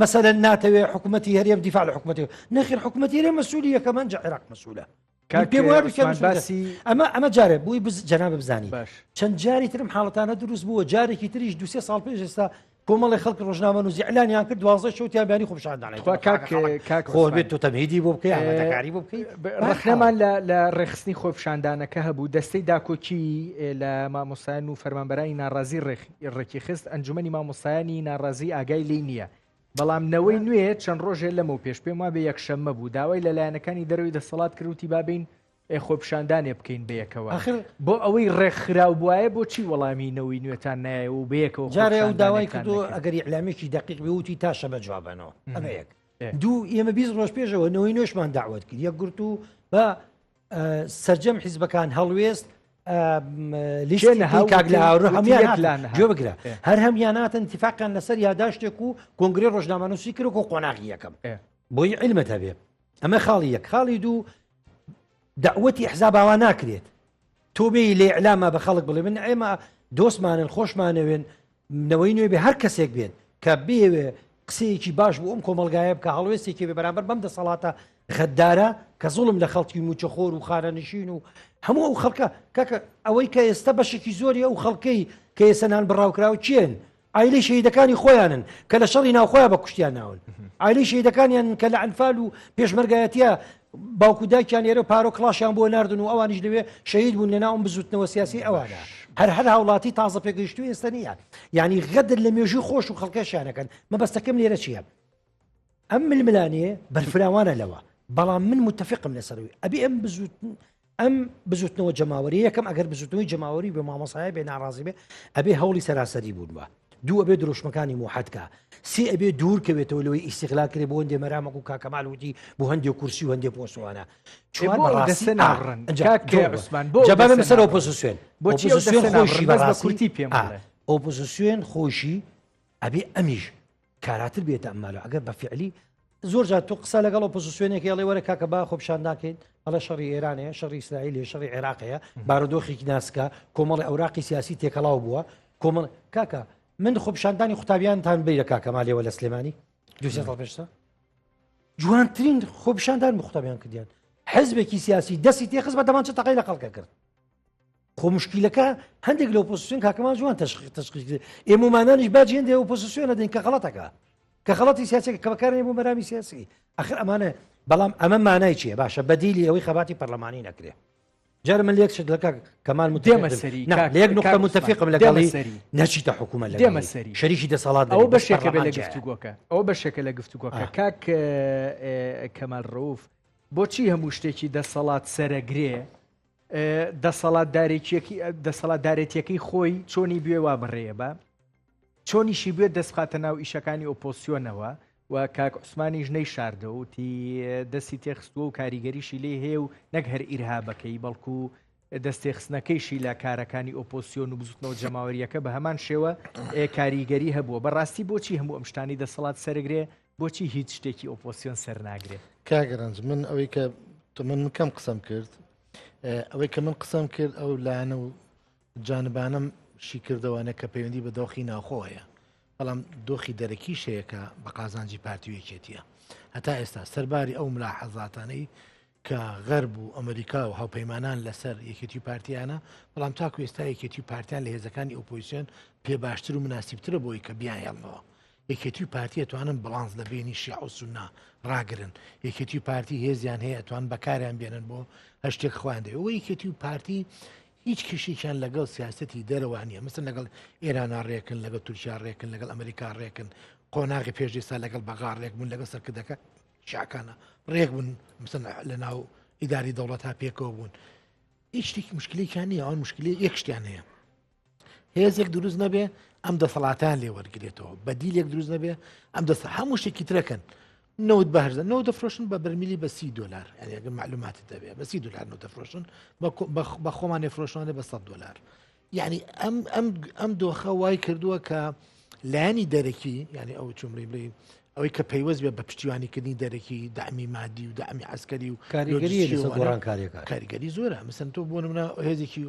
مەسەلەن ناتەوێ حکومەتی هەرێم دیفاع لە حکومەتی نەخێر حکومەتی هەرێم مەسوولی یەکەم ئەنجا عێراق مەسوولە کاک پێم وایە عوسمان بکەن باسی ئەمە ئەمە جارێ بووی بز جەنابە بزانی باش چەند جاری ترم حاڵەتانە دروست بووە جارێکی تریش دوسێ ساڵ پێش ئێستا کۆمەڵی خەڵک ڕۆژنامە نووسی ئیعلانیان کرد 12 شەوتیان بیانی خۆپیشاندانێت خوا کاک کاک خۆ عوسمان. بێت تۆ تەمهیدی بۆ بکەی ئامادەکاری بۆ بکەی ڕەخنەمان لە لە ڕێکخستنی خۆپیشاندانەکە هەبوو دەستەی داکۆکی لە مامۆستایان و فەرمانبەرانی ناڕازی ڕێکی خست ئەنجومەنی مامۆستایانی ناڕازی ئاگای لێی نییە بەڵام نەوەی نوێ چەند ڕۆژێ لەمەو پێش پێم وابێ یەکشەممە بوو داوای لە لایەنەکانی دەرەوەی دەسەڵات کرد وتی با بێین خۆپیشاندانێ بکەین بەیەکەوە ئاخر بۆ ئەوەی ڕێکخراو بوایە بۆچی وەڵامی نەوەی نوێتان نایەوە و بەیەکەوە جارێ ئەو داوای خۆپیشاندانێکتان کردو نەکرد؟ ئەگەر ئیعلامێکی دەقیق بێ وتی تا شەمە جوابەنەوە ئەمە یەک ئێ. دوو ئێمە 20 ڕۆژ پێشەوە نەوەی نوێشمان داوت کرد یەکگرتوو بە سەرجەم حیزبەکان هەڵوێست کێ لیستی نەها کاک وتی- لە هاورە وتی هەمویان یەک هاتن. لا نەها. گوێ بگرە ئێ. هەر هەمیان هاتن اتفاقیان لەسەر یاداشتێک و کۆنگرەی ڕۆژنامەنووسی کرد و قۆناغی یەکەم ئێ. بۆی علمت هەبێ ئەمە خاڵی یەک خاڵی دوو دەعوەتی ئەحزاب ئاوا ناکرێت تۆ بێی لە ئیعلاما بە خەڵک بڵێ من ئێمە دۆستمانن خۆشمانەوێن نەوەی نوێ بێ هەر کەسێک بێت کە بێوێ قسەیەکی باش بۆ ئەم کۆمەلگایە بکە هەڵوێستێکی بێ بەرامبەر بەم دەسەڵاتە غەدارە کە زوڵم لە خەڵکی موچەخۆر و خانەنشین و هەموو ئەو خەڵکە کاکە ئەوەی کە ئێستا بەشێکی زۆری ئەو خەڵکەی کە ئێستا نان بڕاوکراو کێن عایلەی شەهیدەکانی خۆیانن کە لە شەڕی ناوخۆیان بە کوشتیان ناون عایلەی شەهیدەکانیان کە لە ئەنفال و پێشمەرگایەتیە باوک و دایکیان لێرە پارە و کڵاشیان بۆ ناردن و ئەوانیش لەوێ شەهید بوون لەناو ئەم بزوتنەوە سیاسی ئەوانە هەر هەر هاوڵاتی تازە پێگەیشتووی ئێستا نییە یعنی غەدر لە مێژووی خۆش و خەڵکەشیانەکەن مەبەستەکەم لێرە چییە ئەم ململانێ بەرفراوانە لەوە بەڵام من متفقم لەسەروی ئەبێ ئەم بزوت ئەم بزوتنەوە جەماوەری یەکەم ئەگەر بزوتنەوەی جەماوەری بێ مامۆسایە بێ ناڕازی بێ ئەبێ هەوڵی سەراسەری بوون بە دوو ئەبێ دروشمەکانی موحەد کا سێ ئەبێ دوور کەوێتەوە لەوەی ئیستیغلال کرێ بۆ هەندێ مەرامەک و کاک کەمال وتی بۆ هەندێ کورسی و هەندێ پۆستوانە چوار بۆ ئەو بەڕاستی دەستە ئا، نابڕن ئەنجا کاک جۆ بە. عوسمان بۆ ئەو جا با دەستە بێمە سەر نابڕن ئۆپۆزیسیۆن بۆچی ئەو ئۆپۆزیسیۆن دەستە خۆشی نابڕن بەس بە بەڕاستی کورتی پێم ئا، بڵێ ئۆپۆزیسیۆن خۆشی ئەبێ ئەمیش کاراتر بێتە ئەم مالەوە ئەگەر بە فعلی زۆر جار تۆ قسە لەگەڵ ئۆپۆزیسیۆنێکی ئەڵێ وەرە کاکە با خۆپیشاندان کەین ئەڵێ شەڕی ئێران هەیە شەڕی ئیسرائیل هەیە شەڕی عێراق هەیە بارودۆخێکی ناسکە کۆمەڵی ئەوراقی سیاسی تێکەڵاو بووە کۆمەڵ کاکە من خۆپیشاندانی قوتابیانتان بیرە کاکە مالێوە لە سلێمانی دوسێ ساڵ پێشتا جوانترین خۆپیشاندان بە قوتابیان کردیان حزبێکی سیاسی دەستی تێخست بە دەمانچە تەقەی لە خەڵکە کرد خۆ مشکیلەکە هەندێک لە ئۆپۆزیسیۆن کاکەمان جوان تەشخیص کرد ئێمەمانانیش باجی هەندێک ئۆپۆزیسیۆن دەین کە غەڵەتەکە کە غەڵەتی سیاسەکە کە بەکارێ بۆ مەرامی سیاسی ئەخر ئەمانە بەڵام ئەمە مانای چییە باشە بەدیلی ئەوەی خەباتی پەرلەمانی نەکرێ جار من لێک شت لە کاک کەمال دێمە سەری لە یەک نقطە متفقم لەگەڵی نەچیتە حکوومەت لە دێمە سەری شەریکی دەسەڵات ئەو بەشێکە بێ لە گفتوگۆکە ئەو بەشێکە لە گفتوگۆکە کاک کەمال ڕەوف بۆچی هەموو شتێکی دەسەڵات سەرەگرێ دەسەڵاتدارێتیەکەی خۆی چۆنی بوێ وا بڕێیە بە چۆنیشی بوێت دەست بخاتە ناو ئیشەکانی ئۆپۆسیۆنەوە و کاک عوسمانیش نەیشاردەوە وتی دەستی تێخستووە و کاریگەریشی لێی هەیە و نەک هەر ئیرهابەکەی بەڵکو دەستێخستنەکەیشی لە کارەکانی ئۆپۆسیۆن و بزوتنەوە جەماوەریەکە بە هەمان شێوە کاریگەری هەبووە بەڕاستی بۆچی هەموو ئەم شتانی دەسەڵات سەرگرێ بۆچی هیچ شتێکی ئۆپۆسیۆن سەرناگرێ؟ کاک رەنج من ئەوەی کە من کەم قسەم کرد ئەوەی کە من قسەم کرد ئەو لایەنە و جانبانەم شیکردەوانە کە پەیوەندی بە دۆخی ناوخۆ هەیە بەڵام دۆخی دەرەکیش هەیە کە بە قازانجی پارتی و یەکێتیە هەتا ئێستا سەرباری ئەو ملاحەزاتانەی کە غەرب و ئەمریکا و هاوپەیمانان لەسەر یەکێتی و پارتیانە بەڵام تاکو ئێستا یەکێتی و پارتیان لە هێزەکانی ئۆپۆزیسیۆن پێ باشتر و مناسیبترە بۆی کە بیانهێڵنەوە یەکێتی و پارتی ئەتوانن بڵانس لە بینی شیعە و سوننا ڕاگرن یەکێتی و پارتی هێزیان هەیە ئەتوان بەکاریان بێنن بۆ هەر شتێک خۆیان دەوێت وە یەکێتی و پارتی هیچ کێشێکیان لەگەڵ سیاستی دەرەوە نییە مثل لەگەڵ ئێرانا ڕێکن لەگەڵ تورکیا ڕێکن لەگەڵ ئەمریکا ڕێکن قۆناغی پێش ئێستا لەگەڵ بەغا ڕێک بوون لەگەڵ سەرکردەکە شیعەکانە ڕێک بوون مثل لە ناو ئیداری دەوڵەت تا پێکەوە بوون هیچ شتێکی مشکلێکیان نییە ئەوان مشکلی یەک شتیان هەیە هێزێک دروست نەبێ ئەم دەسەڵاتیان لێ وەرگێتەوە بەدیلێک دروست نەبێ ئەم دەست هەموو شتێکی ترەکەن نەوت بەهرزە نەوت دەفرۆشن بە بەرمیلی بە سی دلار ئەگەر معلوماتت دەبێ بە سی دلار نەوت دەفرۆشن بە خۆمانێ فرۆشانە بە 100 دلار یعنی ئەم ئەم ئەم دۆخە وای کردووە کە لایەنی دەرەکی یعنی ئەو چمری بڵێ ئەوەی کە پەیوەست بێ بە پشتیوانیکردنی دەرەکی دەعمی مادی و دەعمی عسکەری و کاریگەری گۆڕانکاریەکان کاریگەری زۆرە مثلەن تۆ بۆ نمونە هێزێکی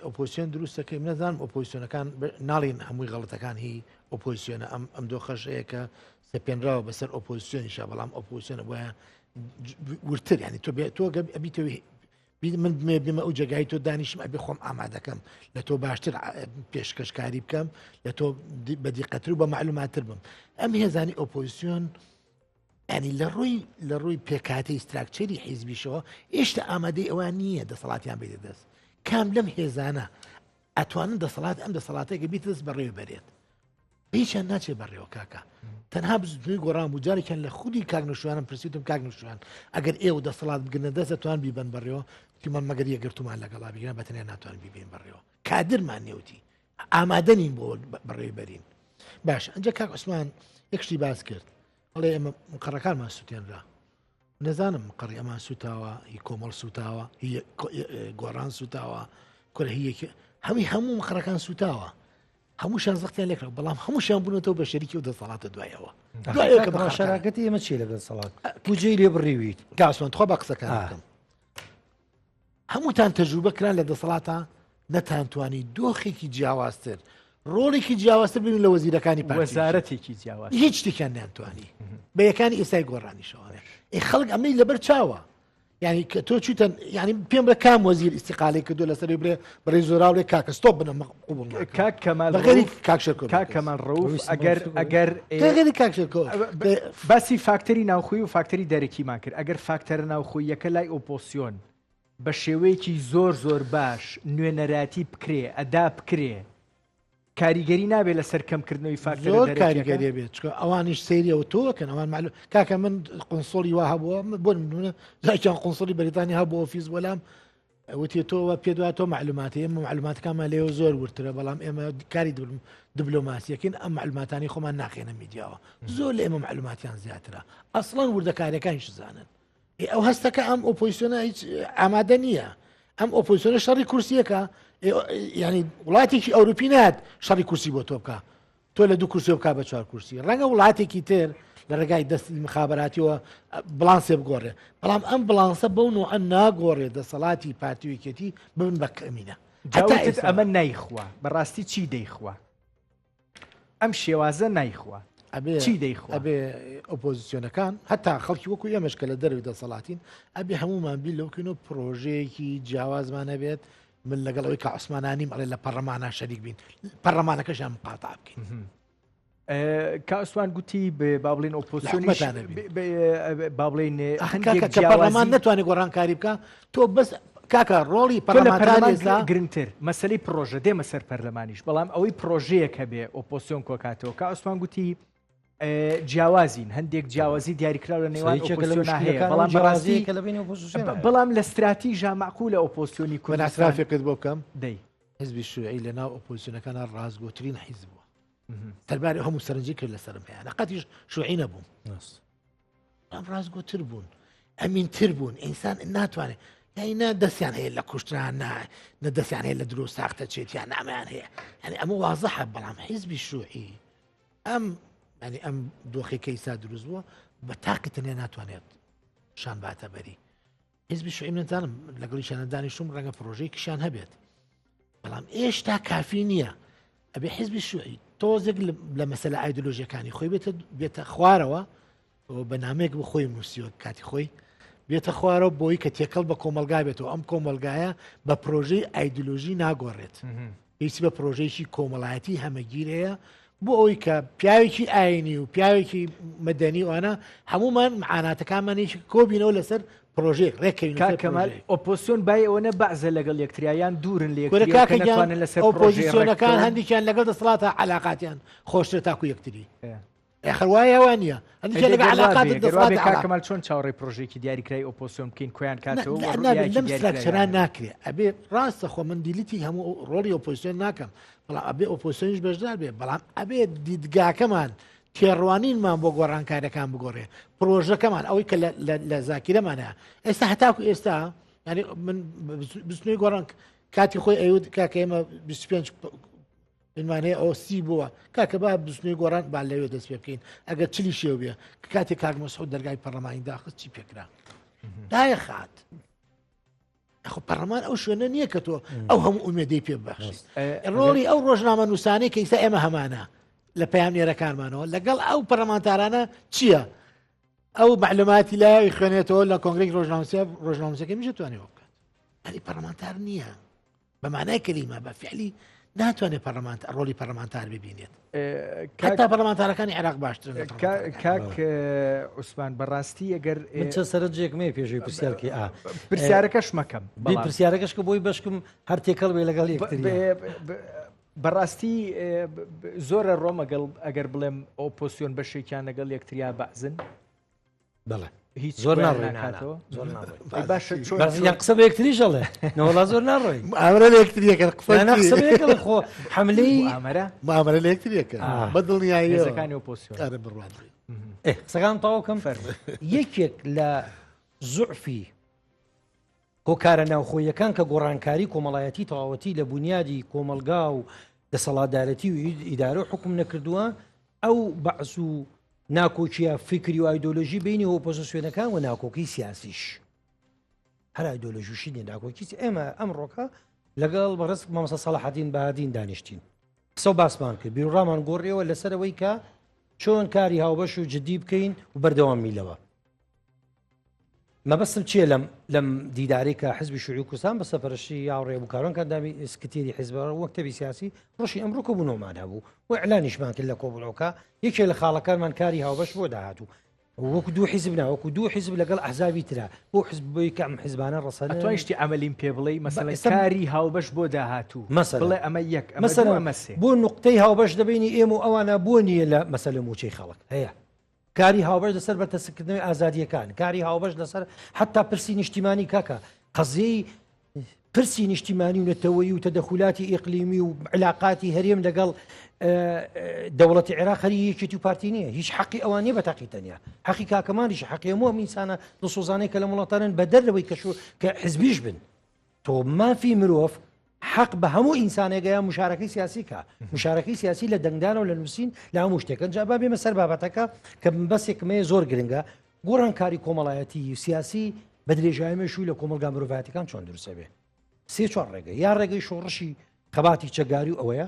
ئۆپۆزیسیۆن دروست دەکەی من نازانم ئۆپۆزیسیۆنەکان ناڵین هەمووی غەڵەتەکان هی ئۆپۆزیسیۆنە ئەم ئەم دۆخەش هەیە کە سەپێنراوە بەسەر ئۆپۆزیسیۆنیشە بەڵام ئۆپۆزیسیۆنە بۆیە ورتر ینی تۆ بێ تۆ ئەبیتەوە من بمێ بمە ئەو جێگای تۆ دانیشم ئەبێ خۆم ئامادەکەم لە تۆ باشتر پێشکەشکاری بکەم لە تۆ بە دیقەتر و بە معلوماتر بم ئەم هێزانی ئۆپۆزیسیۆن یانی لە ڕووی لە ڕووی پێکهاتەی ستراکچەری حیزبیشەوە ئێشتا ئامادەی ئەوان نییە دەسەڵاتیان بێتە دەست کام لەم هێزانە ئەتوانن دەسەڵات ئەم دەسەڵاتێکە بیت دەست بەڕێوە بەرێت هیچیان ناچێت بەڕێوە کاکە تەنها بزوتنەوەی گۆڕان بوو جارێکیان لە خودی کاک نەوشیروانم پرسیتم کاک نەوشیروان ئەگەر ئێوە دەسەڵات بگرنە دەست دەتوان بیبەن بەڕێوە وتیمان مەگەر یەکگرتومان لەگەڵا بگرن بە تەنیا ناتوان بیبین بەڕێوە کادرمان نێوتی ئامادە نین بۆ بەڕێوەی بەرین باش ئەنجا کاک عوسمان یەک شتی باس کرد ئەڵێ ئێمە مقەڕەکانمان سووتێنرا نەزانم مقەڕی ئەمان سوتاوە هی کۆمەڵ سوتاوە هی گۆڕان سوتاوە کورە هی یەکی هەمووی هەموو مقەڕەکان سوتاوە هەمووشیان زەختیان لێکرا بەڵام هەمووشیان بوونەتەوە بە شەریکی و دەسەڵاتە دوایەوە دوایەوە کە بە شەراکەتی ئێمە چی لەگەڵ دەسەڵات بودجەی لێ بڕیویت کاسمان تخوا بە قسەکان بکەم هەمووتان تەجروبە کران لە دەسەڵاتا نەتانتوانی دۆخێکی جیاوازتر ڕۆڵێکی جیاوازتر بین لە وەزیرەکانی پارتی وەزارەتێکی جیاواز هیچ شتێکیان نیانتوانی بە یەکانی ئێستای گۆڕانیشەوانێ ئێ خەڵک ئەمەی لەبەر چاوە. یعنی کە تۆ چیتە یعنی پێم بە کام وەزیر ئیسیقالی کردو لەسەری بڵێ بڕێ زۆراو لێ کاکە ستۆپ بنە قبول کاک کەمال بەغێری کاک شێرکۆ کاک کەمال ڕەوف ئەگەر ئەگەر غێری کاک شێرکۆ باسی فاکتەری ناوخۆی و فاکتەری دەرەکیمان کرد ئەگەر فاکتەرە ناوخۆییەکە لای ئۆپۆسیۆن بە شێوەیەکی زۆر زۆر باش نوێنەراتی بکرێ ئەدا بکرێ کاریگەری نابێت لەسەر کەمکردنەوەی فاکتەرە زۆر دەرەکیەکان؟ کاریگەریە بێت چونکە ئەوانیش سەیری ئەوە تۆکەن ئەوان معلوم کاکە من قونسڵی وا هەبووە من بۆ نمونە جارێکیان قونسڵی بەریتانی هەبوو ئۆفیس بۆلام وتی تۆ وا پێت وایە تۆ معلوماتی ئێمە معلوماتەکانمان لێوە زۆر وردترە بەڵام ئێمە کاری دبلۆماسیەکەین ئەم معلوماتانی خۆمان ناخێنە میدیاوە زۆر لە ئێمە معلوماتیان زیاترە ئەسڵەن وردەکاریەکانیش زانن ئەو هەستەکە ئەم ئۆپۆزیسیۆنە هیچ ئامادە نییە ئەم ئۆپۆزیسیۆنە شەڕی کورسیەکە ینی وڵاتێکی ئەوروپی نات شەڕی کورسی بۆ تۆ بکە تۆ لە دوو کورسی بک بە چوار کورسی ڕەنگە وڵاتێکی تر لە ڕێگای دەستی مخابراتیەوە بڵانسێ بگۆڕێ بەڵام ئەم بڵانسە بەو نوعە ناگۆڕێ دەسەڵاتی پارتی ویکێتی ببن بە کەمینە ئەمە نایخوا بەڕاستی چی دەیخوا ئەم شێوازە نایخوا ئەبێ چی دەیخوا؟ ئەبێ ئۆپۆزیسیۆنەکان هەتا خەڵکی وەکو ئێمەش کە لە دەرەوەی دەسەڵاتین ئەبێ هەمومان بیر لەوە بکەینەوە پرۆژەیەکی جیاوازمان هەبێت من لەگەڵ ئەوەی کە عوسمانانیم ئەڵێ لە پەرلەمانە شەریک بین پەرلەمانەکەشیان مقاتع بکەین کا عوسمان گوتی با بڵێن ئۆپۆزیسیۆنیش لە حکومەتانە بین. با بڵێن ئەخ هەندێک کاکە کە پەرلەمان جیاوازی نەتوانێت گۆڕانکاری بکە تۆ بەس کاکە ڕۆڵی تۆ لە پەرلەمانتار پەرلەمان ئێستا گرنگتر مەسەلەی پڕۆژە دێمە سەر پەرلەمانیش بەڵام ئەوەی پڕۆژەیەک هەبێ ئۆپۆسیۆن کۆکاتەوە کا عوسمان گوتی جیاوازین هەندێک جیاوازی دیاریکراو لە نێوان یەکێکە لە ئۆپۆسیۆنا هەیە مشکلەکان بەڵام بەڕاستی جیاوازیەکە لە بەینی ئۆپۆزیسیۆن هەیە. بەڵام لە ستراتیژا مەعقولە ئۆپۆسیۆنی من کوردستان ئیعترافێکت بۆ بکەم دەی حزبی شوعی لە ناو ئۆپۆزیسیۆنەکانە ڕاستگۆترین حیزب بووە سەرباری هەموو سەرنجی کرد لەسەرم هەیە قەتیش شوعی نەبووم بەڵام ڕاستگۆتر بوون ئەمینتر بوون ئینسان ناتوانێت یعنی نە دەستیان هەیە لە کوشتران نا نە دەستیان هەیە لە درۆ ساختە چێتیان نامیان هەیە یعنی ئەمە وازحە بەڵام حیزبی شوعی ئەم ینی ئەم دۆخی کە ئیسا دروست بووە بە تاقی تەنیا ناتوانێت شان باتە بەری حیزبی شوعی من نەزانم لەگەڵیشیانە دانیشتوم ڕەنگە پرۆژەیەکیشیان هەبێت بەڵام ئێشتا کافی نییە ئەبێ حیزبی شوعی تۆزێک لە مەسەلە ئایدۆلۆژیەکانی خۆی بێتە بێتە خوارەوە بە نامێک بۆ خۆی نووسیوە کاتی خۆی بێتە خوارەوە بۆی کە تێکەڵ بە کۆمەلگا بێتەوە ئەم کۆمەلگایە بە پرۆژەی ئایدۆلۆژی ناگۆڕێت پێویستی بە پرۆژەیەکی کۆمەڵایەتی هەمەگیر هەیە بۆ ئەوەی کە پیاوێکی ئاینی و پیاوێکی مەدەنی وانە هەمومان معاناتەکانمانێکی کۆبینەوە لەسەر پرۆژەیەک ڕێککەوین کاک کەمال ئۆپۆزسیۆن بای ئەوەنە بەعزە لەگەڵ یەکتریا یان دوورن لە یەکتری کە نەتوانن لەسەر پرۆژەیەک ئۆپۆزیسیۆنەکان ڕێککەون؟ هەندێکیان لەگەڵ دەسەڵاتە عەلاقاتیان خۆشترە تاکو یەکتری. ئەخر وایە وا نییە هەندێکیان لەگەڵ عەلاقاتت دەسەڵاتە کاک عەلاقات. کەمال چۆن چاوەڕێی پرۆژەیەکی دیاریکرای ئۆپۆزسیۆن بکەین کۆیان کاتەوە و نابێت ڕوئیایەکی لەم دیاریکراویان ستراکچەرا هەبێت؟ ناکرێ ئەبێ ڕاستە خۆ من دیلیتی هەموو ڕۆڵی ئۆپۆزیسیۆن ناکەم بەڵام ئەبێ ئۆپۆزیسیۆنیش بەشدار بێ بەڵام ئەبێ دیدگاکەمان تێڕوانینمان بۆ گۆڕانکاریەکان بگۆڕێ پرۆژەکەمان ئەوەی کە لە زاکیرەمانە ئێستا هەتاکو ئێستا ینی من بزنوی گۆڕان کاتی خۆی ئەیوت کاکە ئێمە 25 ئینمان هەیە ئەوە سی بووە کاکە با بزنوی گۆڕان با لەوێ دەست پێ بکەین ئەگەر چلی شێو بێ کە کاتێک کاک مەسعود دەرگای پەرلەمانی داخست چی پێکرا دایە خات خۆ پەرلەمان ئەو شوێنە نییە کە تۆ ئەو هەموو ئومێدەی پێ ببەخشی ڕۆڵی ئەو ڕۆژنامە نووسانەی کە ئیستا ئێمە هەمانە لە پەیامنێرەکانمانەوە لەگەڵ ئەو پەرلەمانتارانە چییە؟ ئەو معلوماتی لای خوێنێتەوە لە کۆنگرێک ڕۆژنامەسە ڕۆژنامەسەکە میشە توانێت بکات هەری پەرلەمانتار نییە بە مانای کەلیمە بە فعلی ناتوانێت پەرلەمانت ڕۆلی پەرلەمانتار ببینێت حتا پەرلەمانتارەکانی عێراق باشترن لە پەرلەمانتارەکان. کاک عوسمان بەڕاستی ئەگەر من چەند سەرنجێکم هەیە پێشەوەی پرسیارکەی ئا پرسیارەکەش مەکەم بێ پرسیارەکەش کە بۆی بەشکم هەر تێکەڵ بێ لەگەڵ یەکتری بەڕاستی زۆرە ڕۆمەگەڵ ئەگەر بڵێم ئۆپۆسیۆن بەشێکیان لەگەڵ یەکتریا بەعزن بەڵێ هیچ زۆر کۆیان ناڕۆی ناکاتەوە زۆر ناڕۆی ئەی باشە چۆن بەس یان قسە بە یەکتریش ئەڵێ نەوەڵا زۆر ناڕۆی مامرە لە یەکتریەکە قسە نا، نا، قسە بە یەک ئەڵێ خۆ حەملەی مامەرە مامرە لە یەکتریەکە آه. بە دڵنیاییەوە هێزەکانی ئۆپۆزسیۆن ئەرە بڕوات بێ. ئێ، قسەکان تەواو کەم یەکێک لە زوعفی هۆکارە ناوخۆیەکان کە گۆڕانکاری کۆمەڵایەتی تەواوەتی لە بونیادی کۆمەڵگا و دەسەڵاتدارەتی و ئیدارە و حکوم نەکردووە ئەو بەعس و ناکۆکیە فیکری و ئایدۆلۆژی بینی ئۆپۆزیسیۆنەکان و ناکۆکی سیاسیش هەر ئایدۆلۆژیشی نیە ناکۆکی ئێمە ئەمڕۆکە لەگەڵ بەڕێز مامۆستا سەڵاحەدین بەهادین دانیشتین قسە و باسمان کرد بیروڕامان گۆڕیەوە لەسەرەوەی کە چۆن کاری هاوبەش و جددی بکەین و بەردەوام میلەوە. مەبەستم چییە لەم لەم دیدارەی کە حزبی شوعی کوردستان بە سەرپەرشتی هاوڕێ بوکارۆن کە ئەندامی سکرتێری حزبە مەکتەبی سیاسی ڕۆژی ئەمڕۆ کۆبوونەوەمان هەبوو و ئیعلانیشمان کرد لە کۆبوونەوەکە یەکێ لە خاڵەکانمان کاری هاوبەش بۆ داهاتوو وەکو دوو حیزب نا وەکو دوو حیزب لەگەڵ ئەحزابی ترا بۆ حزب بۆی کە ئەم حیزبانە ڕەسەنن. ئەتوانی شتی عەمەلیم پێ بڵێی مەسەلەن ئێستا کاری هاوبەش بۆ داهاتوو مەسەلەن بڵێ ئەمە یەک ئەمە دوو مەسەلەن ئەمە سێ. بۆ نوقتەی هاوبەش لەبەینی ئێمە و ئەوانە بۆ نییە لە مەسەلە مووچەی خەڵک هەیە کاری هاوبەش لەسەر بەرتەسککردنەوەی ئازادییەکان، کاری هاوبەش لەسەر حەتا پرسی نیشتیمانی کاکە قەزیەی پرسی نیشتیمانی و نەتەوەیی و تەدەخولاتی ئیقلیمی و علاقاتی هەرێم لەگەڵ دەوڵەتی عێراق هەری یەکێتی و پارتی نییە هیچ حەقی ئەوان نیە بە تاقی تەنیا حەقی کاکەمانیش حەقی هەموو ئەم ئینسانە دڵسۆزانەی کە لەم وڵاتانن بەدەر لەوەی کە شو کە حزبیش بن تۆ مافی مرۆڤ حەق بە هەموو ئینسانێک هەیە مشارەکەی سیاسی کا مشارەکەی سیاسی لە دەنگدانەوە لە نووسین لە هەموو شتێک ئەنجا با بێمە سەر بابەتەکە کە بەسێکم هەیە زۆر گرنگە گۆڕانکاری کۆمەڵایەتی و سیاسی بە درێژایی مێژووی لە کۆمەڵگا مرۆڤایەتەکان چۆن دروستە بێ سێ چوار ڕێگە یا ڕێگەی شۆڕشی خەباتی چەکداری و ئەوەیە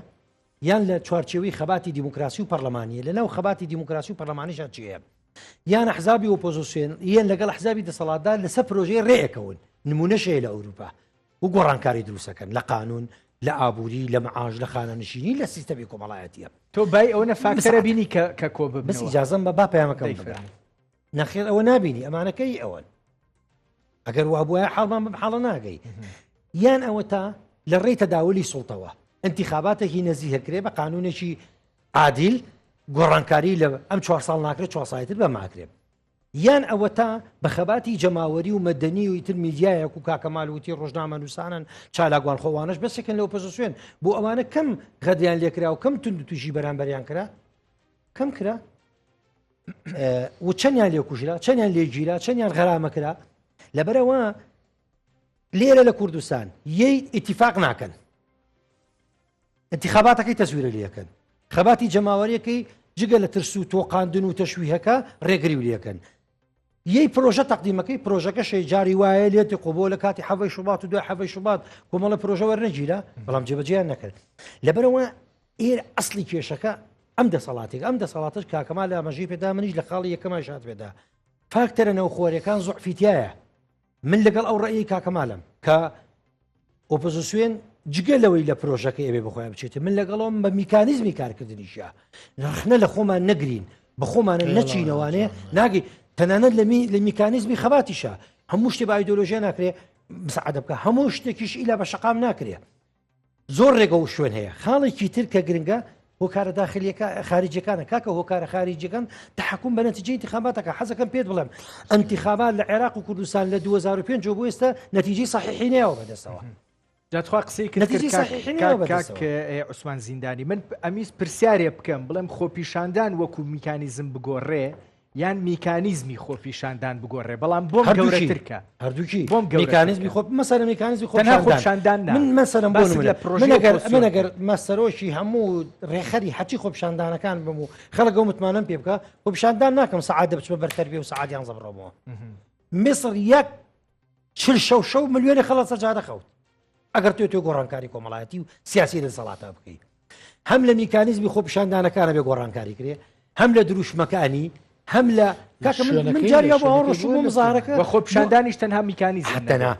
یان لە چوارچێوەی خەباتی دیموکراسی و پەرلەمانیە لە ناو خەباتی دیموکراسی و پەرلەمانیشان چیە یان ئەحزابی ئۆپۆزیسیۆن یان لەگەڵ ئەحزابی دەسەڵاتدار لەسەر پرۆژەی ڕێکەون نمونەش هەیە لە ئەوروپا و گۆڕانکاری دروستەکەن لە قانون لە ئابووری لە معاش لە خانەنشینی لە سیستەمی کۆمەڵایەتیە. تۆ بای ئەوەنە فاکتەرە بینی کە کە کۆ بەس ببنەوە. ئیجازەم بە با پەیامەکەم دەی بگا. فەرموو. نەخێر ئەوە نابینی ئەمانەکەی ئەوەن ئەگەر وابوایە حاڵمان بەم حاڵە ناگەی یان ئەوە تا لە ڕێی تەداولی سوڵتەوە انتخاباتێکی نەزیهە کرێ بە قانونێکی عادیل گۆڕانکاری لە ئەم چوار ساڵ ناکرێت چوار ساڵی تر بەم ئاکرێ یان ئەوەتا بە خەباتی جەماوەری و مەدەنی و ئیتر میدیایەک و کاکەمال وتی ڕۆژنامەنووسانن چالاکوان خۆوانش بەسێکن لە ئۆپۆزیسیۆن بۆ ئەوانە کەم غەدریان لێکرا و کەم توندوتیژی بەرامبەریان کرا کەم کرا و چەندیان لێ کوژرا چەندیان لێگیرا چەندیان غەرامە کرا لەبەرەوە لێرە لە کوردستان یەی ئیتیفاق ناکەن انتخاباتەکەی تەزویرە لەکەن خەباتی جەماوەریەکەی جگە لە ترس و تۆقاندن و تەشویهەکە ڕێگری و لەکەن یەی پرۆژە تەقدیمەکەی پرۆژەکە شەی جاری وایە لێتی قوبۆ لە کاتی حەڤەی شوبات و دوای حەڤەی شوبات کۆمەڵە پرۆژە وەرنەگیرا بەڵام جێبەجێیان نەکرد لەبەرەوە ئێرە ئەسلی کێشەکە ئەم دەسەڵاتێک ئەم دەسەڵاتش کاکەما لە ئاماژەی پێدا منیش لە خاڵی یەکەمای شات پێدا فاکتەرە نەوخۆرەکان زۆعفیتایە من لەگەڵ ئەو ڕێی کاکەمالم کە ئۆپۆزیسیۆن جگە لەوەی لە پرۆژەکەی ئەبێ بەخۆیان بچێت من لەگەڵم بە میکانیزمی کارکردنیشە ڕخنە لە خۆمان نەگرین بە خۆمانە نەچینەوانێ ناگەی تەنانەت لە میکانیزمی خەباتیشە هەموو شتێ بە ئایدۆلۆژیا ناکرێ مساعدە بکە هەموو شتێکیش ئیلا بە شەقام ناکرێ زۆر ڕێگە و شوێن هەیە خاڵێکی تر کە گرنگە هۆکارە داخلیەکە خارجیەکانە کاکە هۆکارە خارجیەکان تحکم بە نەتیجەی انتخاباتەکە حەزەکەم پێت بڵێم انتخابات لە عێراق و کوردستان لە 2005 بۆ ئێستا نەتیجەی صحیحی نەیەوە بەدەستەوە جاتخوا قسەی کرد نەتیجەی صحیحی نەیەوە بەدەستەوە. کاک عوسمان زیندانی من ئەمیز پرسیارێ بکەم بڵێم خۆپیشاندان وەکو میکانیزم بگۆڕێ یان میکانیزمی خۆپیشاندان بگۆڕێ بەڵام بۆم گەورەتر کە. هەردووکی بۆم گەورەتر میکانیزمی کە. خۆ مەسەلەن میکانیزمی تەنها خۆپیشاندان خۆپیشاندان نا. من مەسەلەن بۆ باست نمونە لە پرۆژەی من ئەگەر ئۆپۆزسیۆن من ئەگەر کرد. مە سەرۆکی هەموو ڕێکخەری هەرچی خۆپیشاندانەکان بم و خەڵک ئەو متمانەم پێ بکا خۆپیشاندان ناکەم سەعات دەبچمە بەر تەربیە و سەعات یانزە بڕۆمەوە میسر یەک چل شەو شەو ملیۆنی خەڵک سەر جادە خەوت ئەگەر تۆ تۆ گۆڕانکاری کۆمەڵایەتی و سیاسی لە دەسەڵاتە بکەی هەم لە میکانیزمی خۆپیشاندانەکانە بێ گۆڕانکاری کرێ هەم لە دروشمەکانی هەم لە کاکە من من جاری بۆ ئەوە ڕۆشتم بۆ مزارەکە وە خۆپیشاندانیش تەنها میکانیزم حتەنا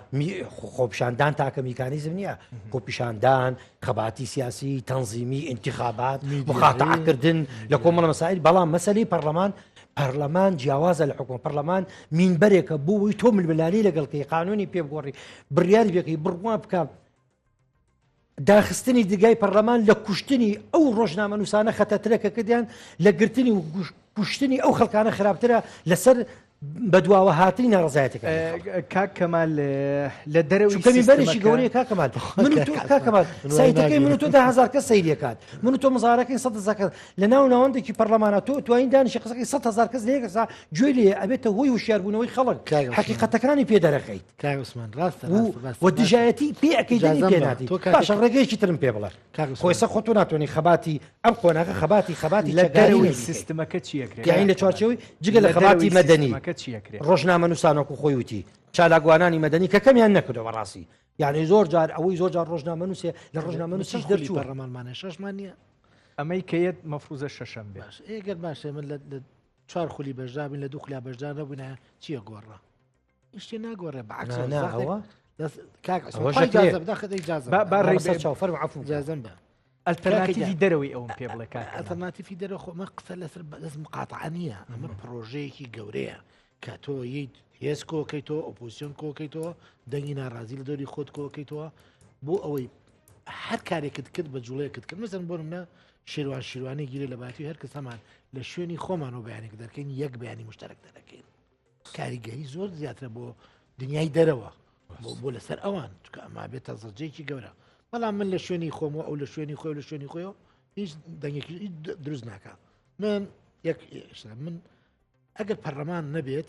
خۆپیشاندان تاکە میکانیزم نییە خۆپیشاندان خەباتی سیاسی تەنزیمی انتخابات مخاتعکردن لە کۆمەڵە مەسائل بەڵام مەسەلەی پەرلەمان پەرلەمان جیاوازە لە حکومە پەرلەمان مینبەرێکە بۆ ئەوەی تۆ ململانێی لەگەڵ کەی قانونی پێ بگۆڕی بڕیاری پێکەی بڕوا بکە داخستنی دگای پەرلەمان لە کوشتنی ئەو ڕۆژنامەنووسانە خەتەترە کە کردیان لە گرتنی و کوشتنی ئەو خەڵکانە خراپترە لەسەر بەدواوە هاتنی ناڕەزایەتەکان. کاک کەمال لە دەرەوەی چونکە مینبەرێکی سیستمەکە گەورەیە کاک کەمال من و تۆ کاک کەمال سایتەکەی من و تۆ 10000 کەس سەیری ئەکات من و تۆ مزارەکەی 100 هەزار کەس لە ناو ناوەندێکی پەرلەمانە تۆ توانین دانیشی قسەکەی 100 هەزار کەس لە یەک سا گوێی لێ ئەبێتە هۆی هۆشیاربوونەوەی خەڵک کاک عوسمان. حەقیقەتەکانی پێ دەرەخەیت کاک عوسمان ڕاستە و ڕاستە ڕاستە و دژایەتی پێ ئەکەی دەنگی ئیجازەم پێ بە. نادەی تۆ کاتێک باشە ڕێگەیەکی ترم پێ بڵێ کاک عوسمان. خۆ ئێستا خۆ تۆ ناتوانانی خەباتی ئەم قۆناغە خەباتی خەباتی لە چەکداری دەرەوەی نەبیکەی. سیستمەکە چی ئەکرێ؟ یانی لە چوارچێوەی جگە لە لە خەباتی دەرەوەی مەدەنی سیستمەکە چی ئەکرێ؟ ڕۆژنامەنووسان وەکو خۆی وتی چالاکوانانی مەدەنی کە کەمیان نەکردەوە بەڕاستی یعنی زۆر جار ئەوەی زۆر جار ڕۆژنامەنووسێ لە ڕۆژنامەنووسیش چەند خولی دەرچووە پەرلەمانمانە شەشمان نییە ئەمەی کە یەت مەفروزە شەشەم بێ باش ئێگەر باشە من لە چوار خولی بەشدار بین لە دوو خولیا بەشدار نەبووینە چییە گۆڕا؟ هیچ شتێ ناگۆڕێ بە عەکس نا، نا، ئەوە کاک عوسمان، ئەوەش خوا ئەکرێ. ئیجازە بدە، خەت ئیجازە با- بدە. با ڕێ بەسەر بێ- چاو فەرموو عەفوو بکە. ئیجازەم بە ئەلتەرناتیڤی دەرەوەی ئەوم پێ بڵێ کاک کەمال. ئەلتەرناتیفی دەرەوە خۆ ئەمە قسە لەسەر بەس مقاتعە نییە ئەمە پڕۆژەیەکی گەورەیە کە تۆ یت هێز کۆکەیتەوە ئۆپۆزیسیۆن کۆکەیتەوە دەنگی ناڕازی لە دەوری خۆت کۆکەیتەوە بۆ ئەوەی هەر کارێکت کرد بە جوڵەیەکت کرد مەسەن بۆ منە شێوان شیروانی گیرە لە باتی هەر کەس هەمان لە شوێنی خۆمان و بەیانێک دەرکەین یەک بەیانی مشتەرەک دەرەکەین کاریگەری زۆر زیاترە بۆ دنیای دەرەوە بۆ لەسەر ئەوان چکە ئەما بێتە زەجێکی گەورە بەڵام من لە شوێنی خۆمەوە ئەو لە شوێنی خۆی لە شوێنی خۆی هیچ دەنگێکی دروست ناکە من یەک من ئەگەر پەرلەمان نەبێت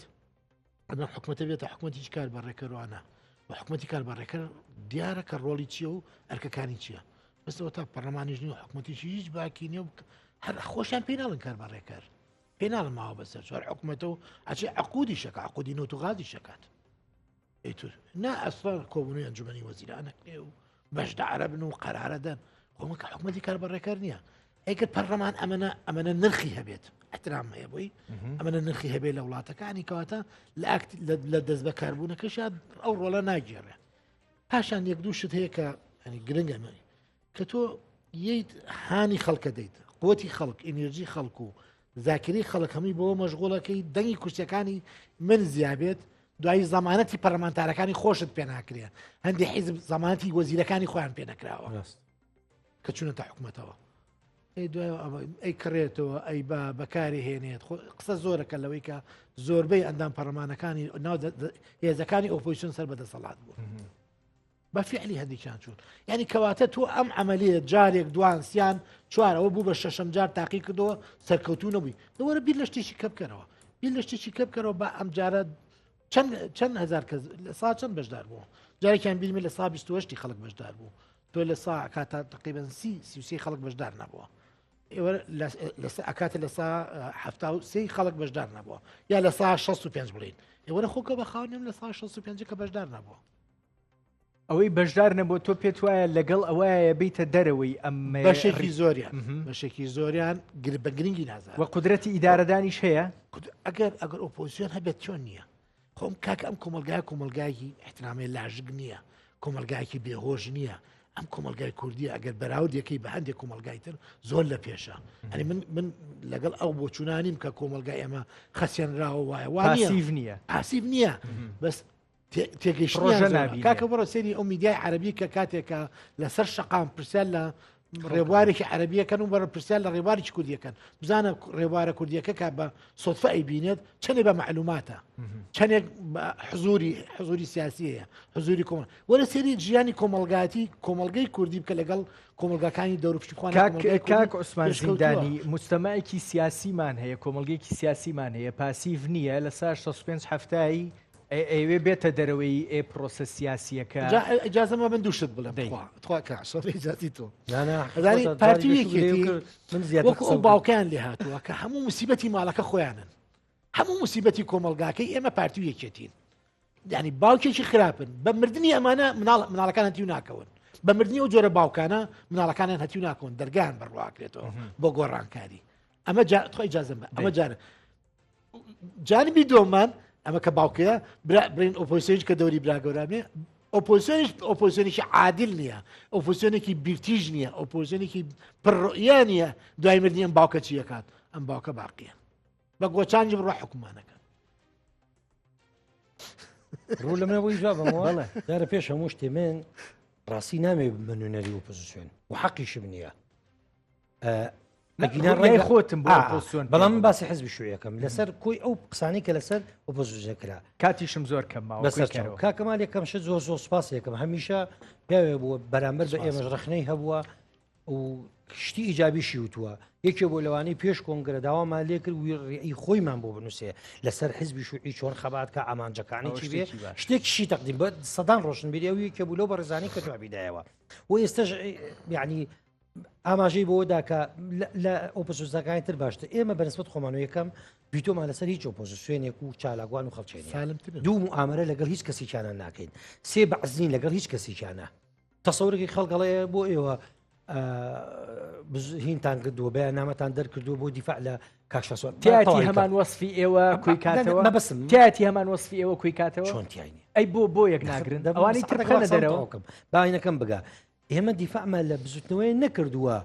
ئەمە حکوومەتە بێتە حکوومەتی کار بەڕێکەروانە و حکوومەتی کار بەڕێکەر دیارە کە ڕۆڵی چییە و ئەرکەکانی چییە بەسەوە تا پەرلەمانیش نیە و حکوومەتیش هیچ باکی نیە و هەر خۆشیان پێی ناڵن کار بەڕێکەر پێ ناڵم ماوە بەسەر چوار حکوومەتە و ئەچێ عقودی شەکە عقودی نەوت و غازی شەکات ئیتر نا ئەسڵان کۆبوونەوەی ئەنجومەنی وەزیران ئەکرێ و بەشدارە بن و قەرارە دەن خۆمە کە حکوومەتی کار بەڕێکەر نییە ئەگەر پەرلەمان ئەمەە ئەمەە نرخی هەبێت احترام هەیە بۆی ئەمەە نرخی هەبێت لە وڵاتەکانی کەواتە لە ئاکت لە دەست بەکاربوونەکەشا ئەو ڕۆڵە ناگێڕێ پاشان یەک دوو شت هەیە کە ینی گرنگە کە تۆ یەیت هانی خەڵکە دەیت قوتی خەڵک ئینێرجی خەڵک و زاکری خەڵک هەمووی بۆ مەشغوڵەکەی دەنگی کورسیەکانی من زیابێت دوایی زەمانەتی پەرلەمانتارەکانی خۆشت پێ ناکرێ هەندێک حیزب زەمانەتی وەزیرەکانی خۆیان پێ نەکراوە کە چونەتە حکوومەتەوە ئەی دوای ئەی کڕێتەوە ئەی بە بەکاری هێنێت قسە زۆرەکە لەوەی کە زۆربەی ئەندام پەرلەمانەکانی ناو هێزەکانی ئۆپۆزیسیۆن سەر بەدەسەڵات بوو بە فیعلی هەندێکیان چوون یعنی کەواتە تۆ ئەم عملیە جارێک دوان سیان چوارەوە بوو بە شەشەم جار تاقی کردەوە سەرکەوتوو نەبووی دەوەرە بیر لە شتێکی کە بکەرەوە بیر لە شتێکی کە بکەرەوە بە ئەم جارە چەند چەند هزار کەس لە سا چەند بەشدار بوو جارێکیان بیرمە لە سا 28 خەڵک بەشدار بوو تۆ لە سا کاتا تقریبا سی سی خەڵک بەشدار نەبووە ئێوە لەسە ئەکاتە لە سا 73 خەڵک بەشدار نەبووە یا لە سا 65 بڵین ئێوەرە خۆکە بە خاونیم لە سا 65 کە بەشدار نەبووە ئەوەی بەشدار نەبوو تۆ پێت وایە لەگەڵ ئەوەیە بیتە دەرەوەی ئەم بەشێکی زۆریان بەشێکی زۆریان گر بە گرنگی نازان وە قودرەتی ئیدارەدانیش هەیە ئەگەر ئەگەر ئۆپۆزیسیۆن هەبێت چۆن نییە خۆم کاک ئەم کۆمەلگای کۆمەلگایکی احترامێ لاژگ نییە کۆمەلگایکی بێهۆش نییە ئەم کۆمەلگای کوردی ئەگەر بەراوردەکەی بە هەندێک کۆمەلگای تر زۆر لە پێشە ئەنی من من لەگەڵ ئەو بۆچوونانیم کە کۆمەلگای ئێمە خەسێنراوە وایە واسیڤ نییە پاسیڤ نییە بەس تێگەیشتنیان کاکە بڕۆ سێری ئەو میدیای عەربی کە کاتێکە لەسەر شەقام پرسیار لە ڕێبوارێکی عەربیەکەن و بەرە پرسیار لە ڕێبارێکی کوردیەکەن بزانە ڕێبارە کوردیەکە کە بە سۆتفە ئەیبینێت چەندێک بە معلوماتە چەندێک حزوری حزوری سیاسیەیە حزوری کۆمەڵ وەرە سێری ژیانی کۆمەلگاتی کۆمەلگەی کوردی بکە لەگەڵ کۆمەلگاکانی دەوروپشتخوان کاک عوسمان زیندانی مجتەمەعێکی سیاسیمان هەیە کۆمەلگەیەکی سیاسیمان هەیە پاسیڤ نییە لە سا 65 هەفتایی ئەیەوێ بێتە دەرەوەی ئێ پرۆسە سیاسیەکە. جا ئیجازە مە من دوو شت بڵێم تخوا تخوا کاک سۆفی ئیجازی تۆ ئەزانی پارتی و یەکێتی من زیاتر وەکو ئەو باوکیان لێ هاتووە کە هەموو مسیبەتی ماڵەکە خۆیانن هەموو مسیبەتی کۆمەڵگاکەی ئێمە پارتی و یەکێتین یعنی باوکێکی خراپن بە مردنی ئەمانە مناڵ مناڵەکان هەتیو ناکەون بە مردنی ئەو جۆرە باوکانە مناڵەکانیان هەتیو ناکەون دەرگیان بەڕواکرێتەوە بۆ گۆڕانکاری ئەمە جا تخوا ئیجازەم بە ئەمە جارە جانبی دووەممان ئەمە کە باوکەیە برین ئۆپۆزیسیۆنیش کە دەوری برا گەورامێ ئۆپۆزیسیۆنیش ئۆپۆزیسیۆنێکی عادل نییە ئۆپۆزیسیۆنێکی بیرتیژ نییە ئۆپۆزیسیۆنێکی پڕڕئیا نییە دوای مردنی ئەم باوکە چی ئەکات ئەم باوکە باقیە بە گۆچانجی بڕۆ حکومانەکە ڕوو لە منە بۆی جوابمەوە دارە پێش هەموو شتێ من ڕاستی نامێ بە نوێنەری ئۆپۆزیسیۆن و حەقیشم نییە ئەگینا ڕێی خۆتم بۆ ئۆپۆزسیۆن بەڵام من باسی حزبی شوعیەکەم لەسەر کۆی ئەو قسانەی کە لەسەر ئۆپۆزسیۆن کرا کاتیشم زۆر کەم ماوە بەسەر چاو کاک کەمال یەکەم شت زۆر زۆر سوپاس یەکەم هەمیشە پیاوێ بووە بەرامبەر بە ئێمەش ڕەخنەی هەبووە و شتی ئیجابیشی وتووە یەکێ بۆ لەوانەی پێش کۆنگرە داوامان لێ کرد وی ڕێی خۆیمان بۆ بنووسێ لەسەر حزبی شوعی چۆن خەبات کە ئامانجەکانی چی بێ شتێکیشی تەقدیم بە سەدان ڕۆشنبیری ئەو یەکێ بوو لەو بەڕێزانی کە جوابی دایەوە و ئێستاش یعنی ئاماژەی بەوەدا کە لە ئۆپۆزیسیۆنەکانی تر باشتر ئێمە بەنسبەت خۆمان و یەکەم ڤیتۆمان لەسەر هیچ ئۆپۆزیسیۆنێک و چالاکوان و خەڵکێ دوو موئامەرە لەگەڵ هیچ کەسێکیانە ناکەین سێ بەعزین لەگەڵ هیچ کەسێکیانە تەسەورێکی خەڵکەڵێ بۆ ئێوە. هینتان کردووە بەیاننامەتان دەرکردووە بۆ دیفاع لە کاک شاسوار تیاتی هەمان وەسفی ئێوە کوی کاتەوە مەبەستم تیاتی هەمان وەسفی ئێوە کوی کاتەوە چۆن تیاینی ئەی بۆ بۆ یەک ناگرن ئەوانی تر بخەنە دەرەوە باینەکەم بگا ئێمە دیفاعمان لە بزوتنەوەی نەکردووە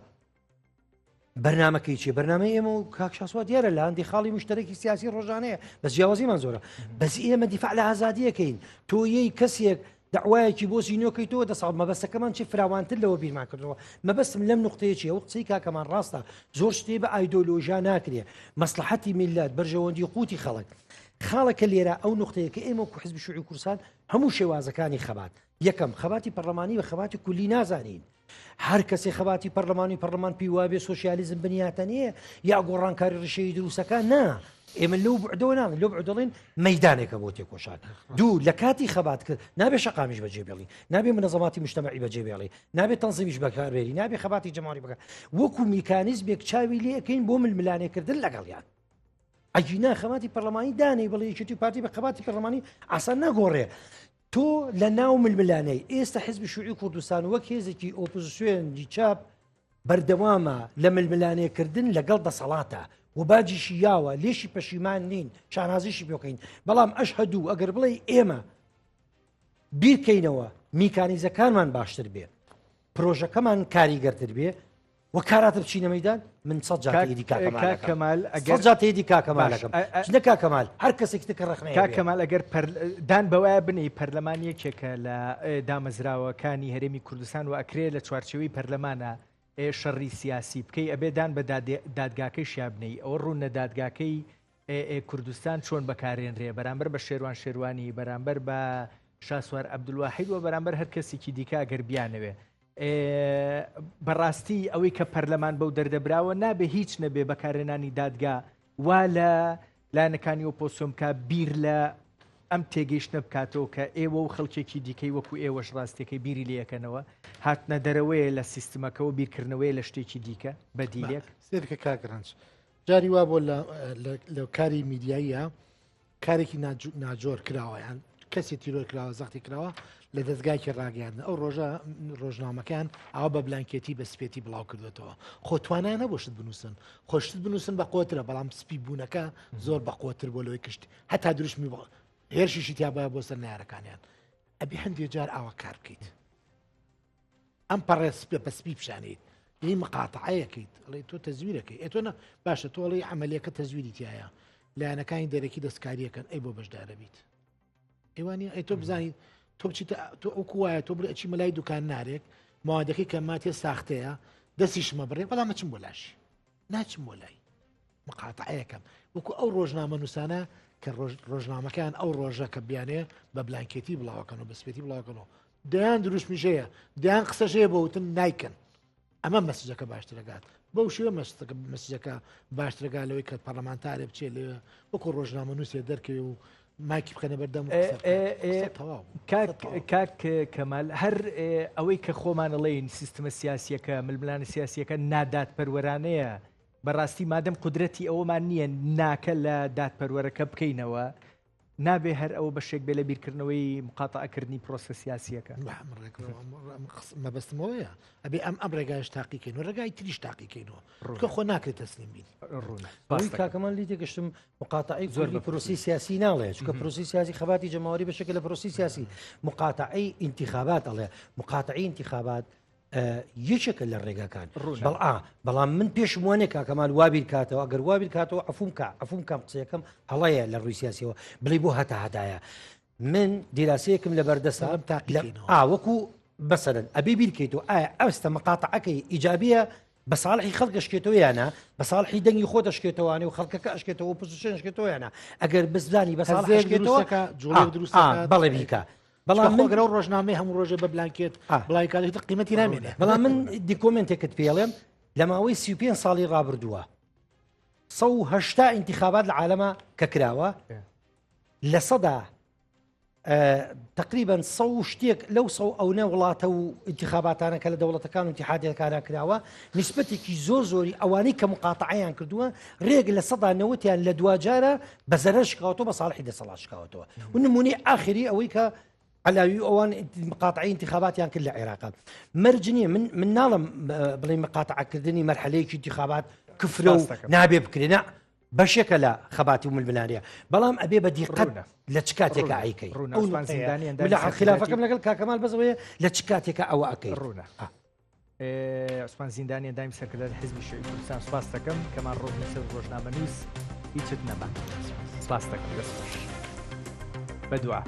بەرنمەکەی چیە بەرنامەی ئێمە و کاک شاسوار دیارە لە هەندی خاڵی مشتەرەکی سیاسی ڕۆژانەیە بەس جیاوازیمان زۆرە بەس ئێمە دیفاع لە ئازادیەکەین تۆ یەی کەسێک داوایەکی بۆ زینۆکەی تۆ دەساڵ مەبەستەکەمان چی فراوانتر لەوە بیرمان کردەوە مەبەستم لەم نقطەیەکی ئەو قسەی کاکەمان ڕاستە زۆر شتێ بە ئایدۆلۆژیا ناکرێ مەسلحەتی میللەت بەرژەوەندی قوتی خەڵک خاڵەکە لێرە ئەو نقطەیە کە ئێمە وەکو حزبی شوعی کوردستان هەموو شێوازەکانی خەبات یەکەم خەباتی پەرلەمانی بە خەباتی کولی نازانین هەر کەسێ خەباتی پەرلەمانی پەرلەمان پێی وابێ سۆسیالیزم بنیاتەنێ یا گۆڕانکاری ڕیشەیی دروستەکە نا ئێمە لەو بعدەوە ناڵێن لەو بعدەڵێن مەدانێکە بۆ تێکۆشان دوو لە کاتی خەبات کرد نابێ شەقامیش بەجێ بێڵی نابێ منەزەماتی مجتەمەعی بەجێ بێڵی نابێ تەنزیمیش بەکاربێری نابێ خەباتی جەماوەری بکە وەکو میکانیزمێک چاوی لێ ئەکەین بۆ ململانێکردن لەگەڵیان ئەگینا خەباتی پەرلەمانی دانەی بڵێ یەکێتی و پارتی بە خەباتی پەرلەمانی ئاسان ناگۆڕێ تۆ لە ناو ململانێی ئێستا حزبی شوعی کوردستان وەک هێزێکی ئۆپۆزیسیۆنی چەپ بەردەوامە لە ململانێکردن لەگەڵ دەسەڵاتە و باجیشی یاوە لێشی پەشیمان نین شانازیشی پێکەین بەڵام ئەشهدوو ئەگەر بڵێ ئێمە بیرکەینەوە میکانیزەکانمان باشتر بێ پرۆژەکەمان کاریگەرتر بێ و کاراتر بچینە مەیدان من سە جار ئیدی کاک کەمال کەمال ئەگەر جار ئیدی کاک کەمالەکەم نە کاک کەمال هەر کەسێکی تر کە ڕەخنەی کاک کەمال ئەگەر دان بەوایە بنێی پەرلەمان یەکێکە لە دامەزراوەکانی هەرێمی کوردستان و ئەکرێ لە چوارچێوەی پەرلەمانە شەڕی سیاسی بکەی ئەبێ دان بە دادگاکەیشیا بنێی ئەوە ڕوون نە دادگاکەی کوردستان چۆن بەکارێنرێ بەرامبەر بە شێروان شێروانی بەرامبەر بە شاسوار عەبدولواحید و بەرامبەر هەر کەسێکی دیکە ئەگەر بیانەوێ بەڕاستی ئەوەی کە پەرلەمان بەو دەردەبراوە نابێ هیچ نەبێ بەکارهێنانی دادگا وا لە لایەنەکانی ئۆپۆسیۆن بکا بیر لە ئەم تێگەیشتنە بکاتەوە کە ئێوە و خەڵکێکی دیکەی وەکو ئێوەش ڕاستیەکەی بیری لێکەنەوە هاتنە دەرەوەیە لە سیستمەکەەوە بیرکردنەوەی لە شتێکی دیکە بەدیلێک. سێرکە کاک ڕەنج جاری وا بۆ لە کاری میدیاییە کارێکی ناجۆر کراوە یان کەسی تیرۆر کراوە زەختی کراوە لە دەستگایکی ڕاگەیاندن ئەو ڕۆژە ڕۆژنامەکان ئاوا بە بلانکێتی بە سپێتی بڵاو کردوێتەوە خۆ توانای نەبوو شت بنووسن خۆشت بنووسن بە قۆترە بەڵام سپی بوونەکە زۆر بە قۆتر بۆ لەوەی کشت هەتا دروشمی هێرشیشی تیا بە بۆ سەر نارەکانیان ئەبێ هەندێک جار ئاوا کار بکەیت ئەم پەڕێ سپێ بە سپی پیشانیت یی مقاتعەیەکەیت ئەڵێ تۆ تەزویرەکەی ئێ تۆ نە باشە تۆ ئەڵێی عەمەلیەکە تەزویری تایە لایەنەکانی دەرەکی دەستکاریەکەن ئەی بۆ بەشدارە بیت ئەیوانی ئەی تۆ بزانیت تۆ بچیتە تۆ ئەو کوایە تۆ بڵێ ئەچی مەلای دوکان نارێک ماوادەکەی کە ماتێ ساختەیە دەستیشمە بڕێ بەڵام ئەچم بۆ لاشی ناچم بۆ لای مقاتعەیەکەم وەکو ئەو ڕۆژنامە نووسانە کە ڕۆژنامەکان ئەو ڕۆژە کە بیانێ بە بلانکێتی بڵاوەکەن و بەسپێتی بڵاوکەنەوە دەیان دروشمیشەیە دەیان قسەشەیە بۆ وتن نایکەن ئەمە مەسجەکە باشترەکات بەو شێوە مەسجەکە مەسجەکە باشترەکە لەوەی کە پەرلەمانتارێ بچێت لێ وەکو ڕۆژنامە نووسێ دەرکەوێ و مایکی بخەنە بەردەم تەواو کاک کەمال هەر ئەوەی کە خۆمان ئەڵێین سیستمە سیاسیەکە ململانە سیاسیەکە نادادپەروەرانەیە بەڕاستی مادەم قودرەتی ئەوەمان نییە ناکە لە دادپەروەرەکە بکەینەوە نابێ هەر ئەوە بەشێک بێ لە بیرکردنەوەی مقاتەعەکردنی پرۆسە سیاسیەکە. مەبەستمەوەیە ئەبێ ئەم ئەم ڕێگایش تاقیکەین و ڕێگای تریش تاقیکەینەوە کە خۆ ناکرێت تەسلیم بین ڕوونە کاکەمان لی تێگەشتم مقاتەعی زۆر بە پرۆسی سیاسی ناڵێ چونکە پرۆسی سیاسی خەباتی جەماوەری بەشێکە لە پرۆسی سیاسی مقاتەعی ئینتیخابات ئەڵێ مقاتەعی ئینتیخابات یەکێکە لە ڕێگاکان بەڵآ بەڵام من پێشم وانێ کاکەمال وابیر کاتەوە ئەگەر وابیر کاتەوە عفوم کە عفوم کام قسەکەم هەڵەیە لە ڕووی سیاسیەوە بڵێ بۆ هەتا هەتایە من دیراسەیەکم لە بەردەسە ئا وەکو بەسەرن ئەبێ بیرکەیتەوە ئایا ئەوستە مقاتعەکەی ئیجابیە بە ساڵحی خەڵک ئەشکێتەوە یانە بە ساڵحی دەنگی خۆ دەشکێتەوانێ و خەڵکەکە ئەشکێتەوە ئۆپۆزیسیۆن ئەشکێتەوە یانە ئەگەر بزانی بە ساڵح ئەشکێتەوە جوڵێک دروست بەڵێ بیکە بەڵام من گەرەو ڕۆژنامەی هەموو ڕۆژێ بە بلانکێت بڵای کات قیمەتی نامێنێ بەڵام من دیکۆمنتێکت پێڵێم لە ماوەی 35 ساڵی ڕابردووە 180 ئینتخابات لە عالەمە کە کراوە لە سەدا تقریبا سە و شتێک لەو سە ئەونە وڵاتە و انتخاباتانە کە لە دەوڵەتەکان و اتحادەکانە کراوە نسبەتێکی زۆر زۆری ئەوانەی کە مقاتعیان کردووە ڕێک لە سەدا نەوەتیان لە دواجارە بە زەرەر شکاوەتەوە بە ساڵحی دەسەڵات شکاوەتەوە و نمونەی ئاخری ئەوەی کە عەلاوی و ئەوان مقاتعەی ئینتخاباتیان کرد لە عێراق. مەرج نییە من من ناڵم بڵێ مقاتعەکردنی مەرحەلەیەکی ئینتخابات کفرە و نابێ بکرێ نا بەشێکە لە خەباتی و ململانێ بەڵام ئەبێ بە دیقەت لە چ کاتێکە ئایکەی خلافەکەم لەگەڵ کاکەمال بەزەوەیە لە چ کاتێکە ئەوە ئەەکەی ڕوونە. عوسمان زیندانی ئەندامی سەرکردایەتی حیزبی شیوعی کوردستان سپاس دەکەم کەمان ڕۆژنووسەر و ڕۆژنامەنووس هیچت نەما سپاس دەکەم دەست خۆش بەدوا.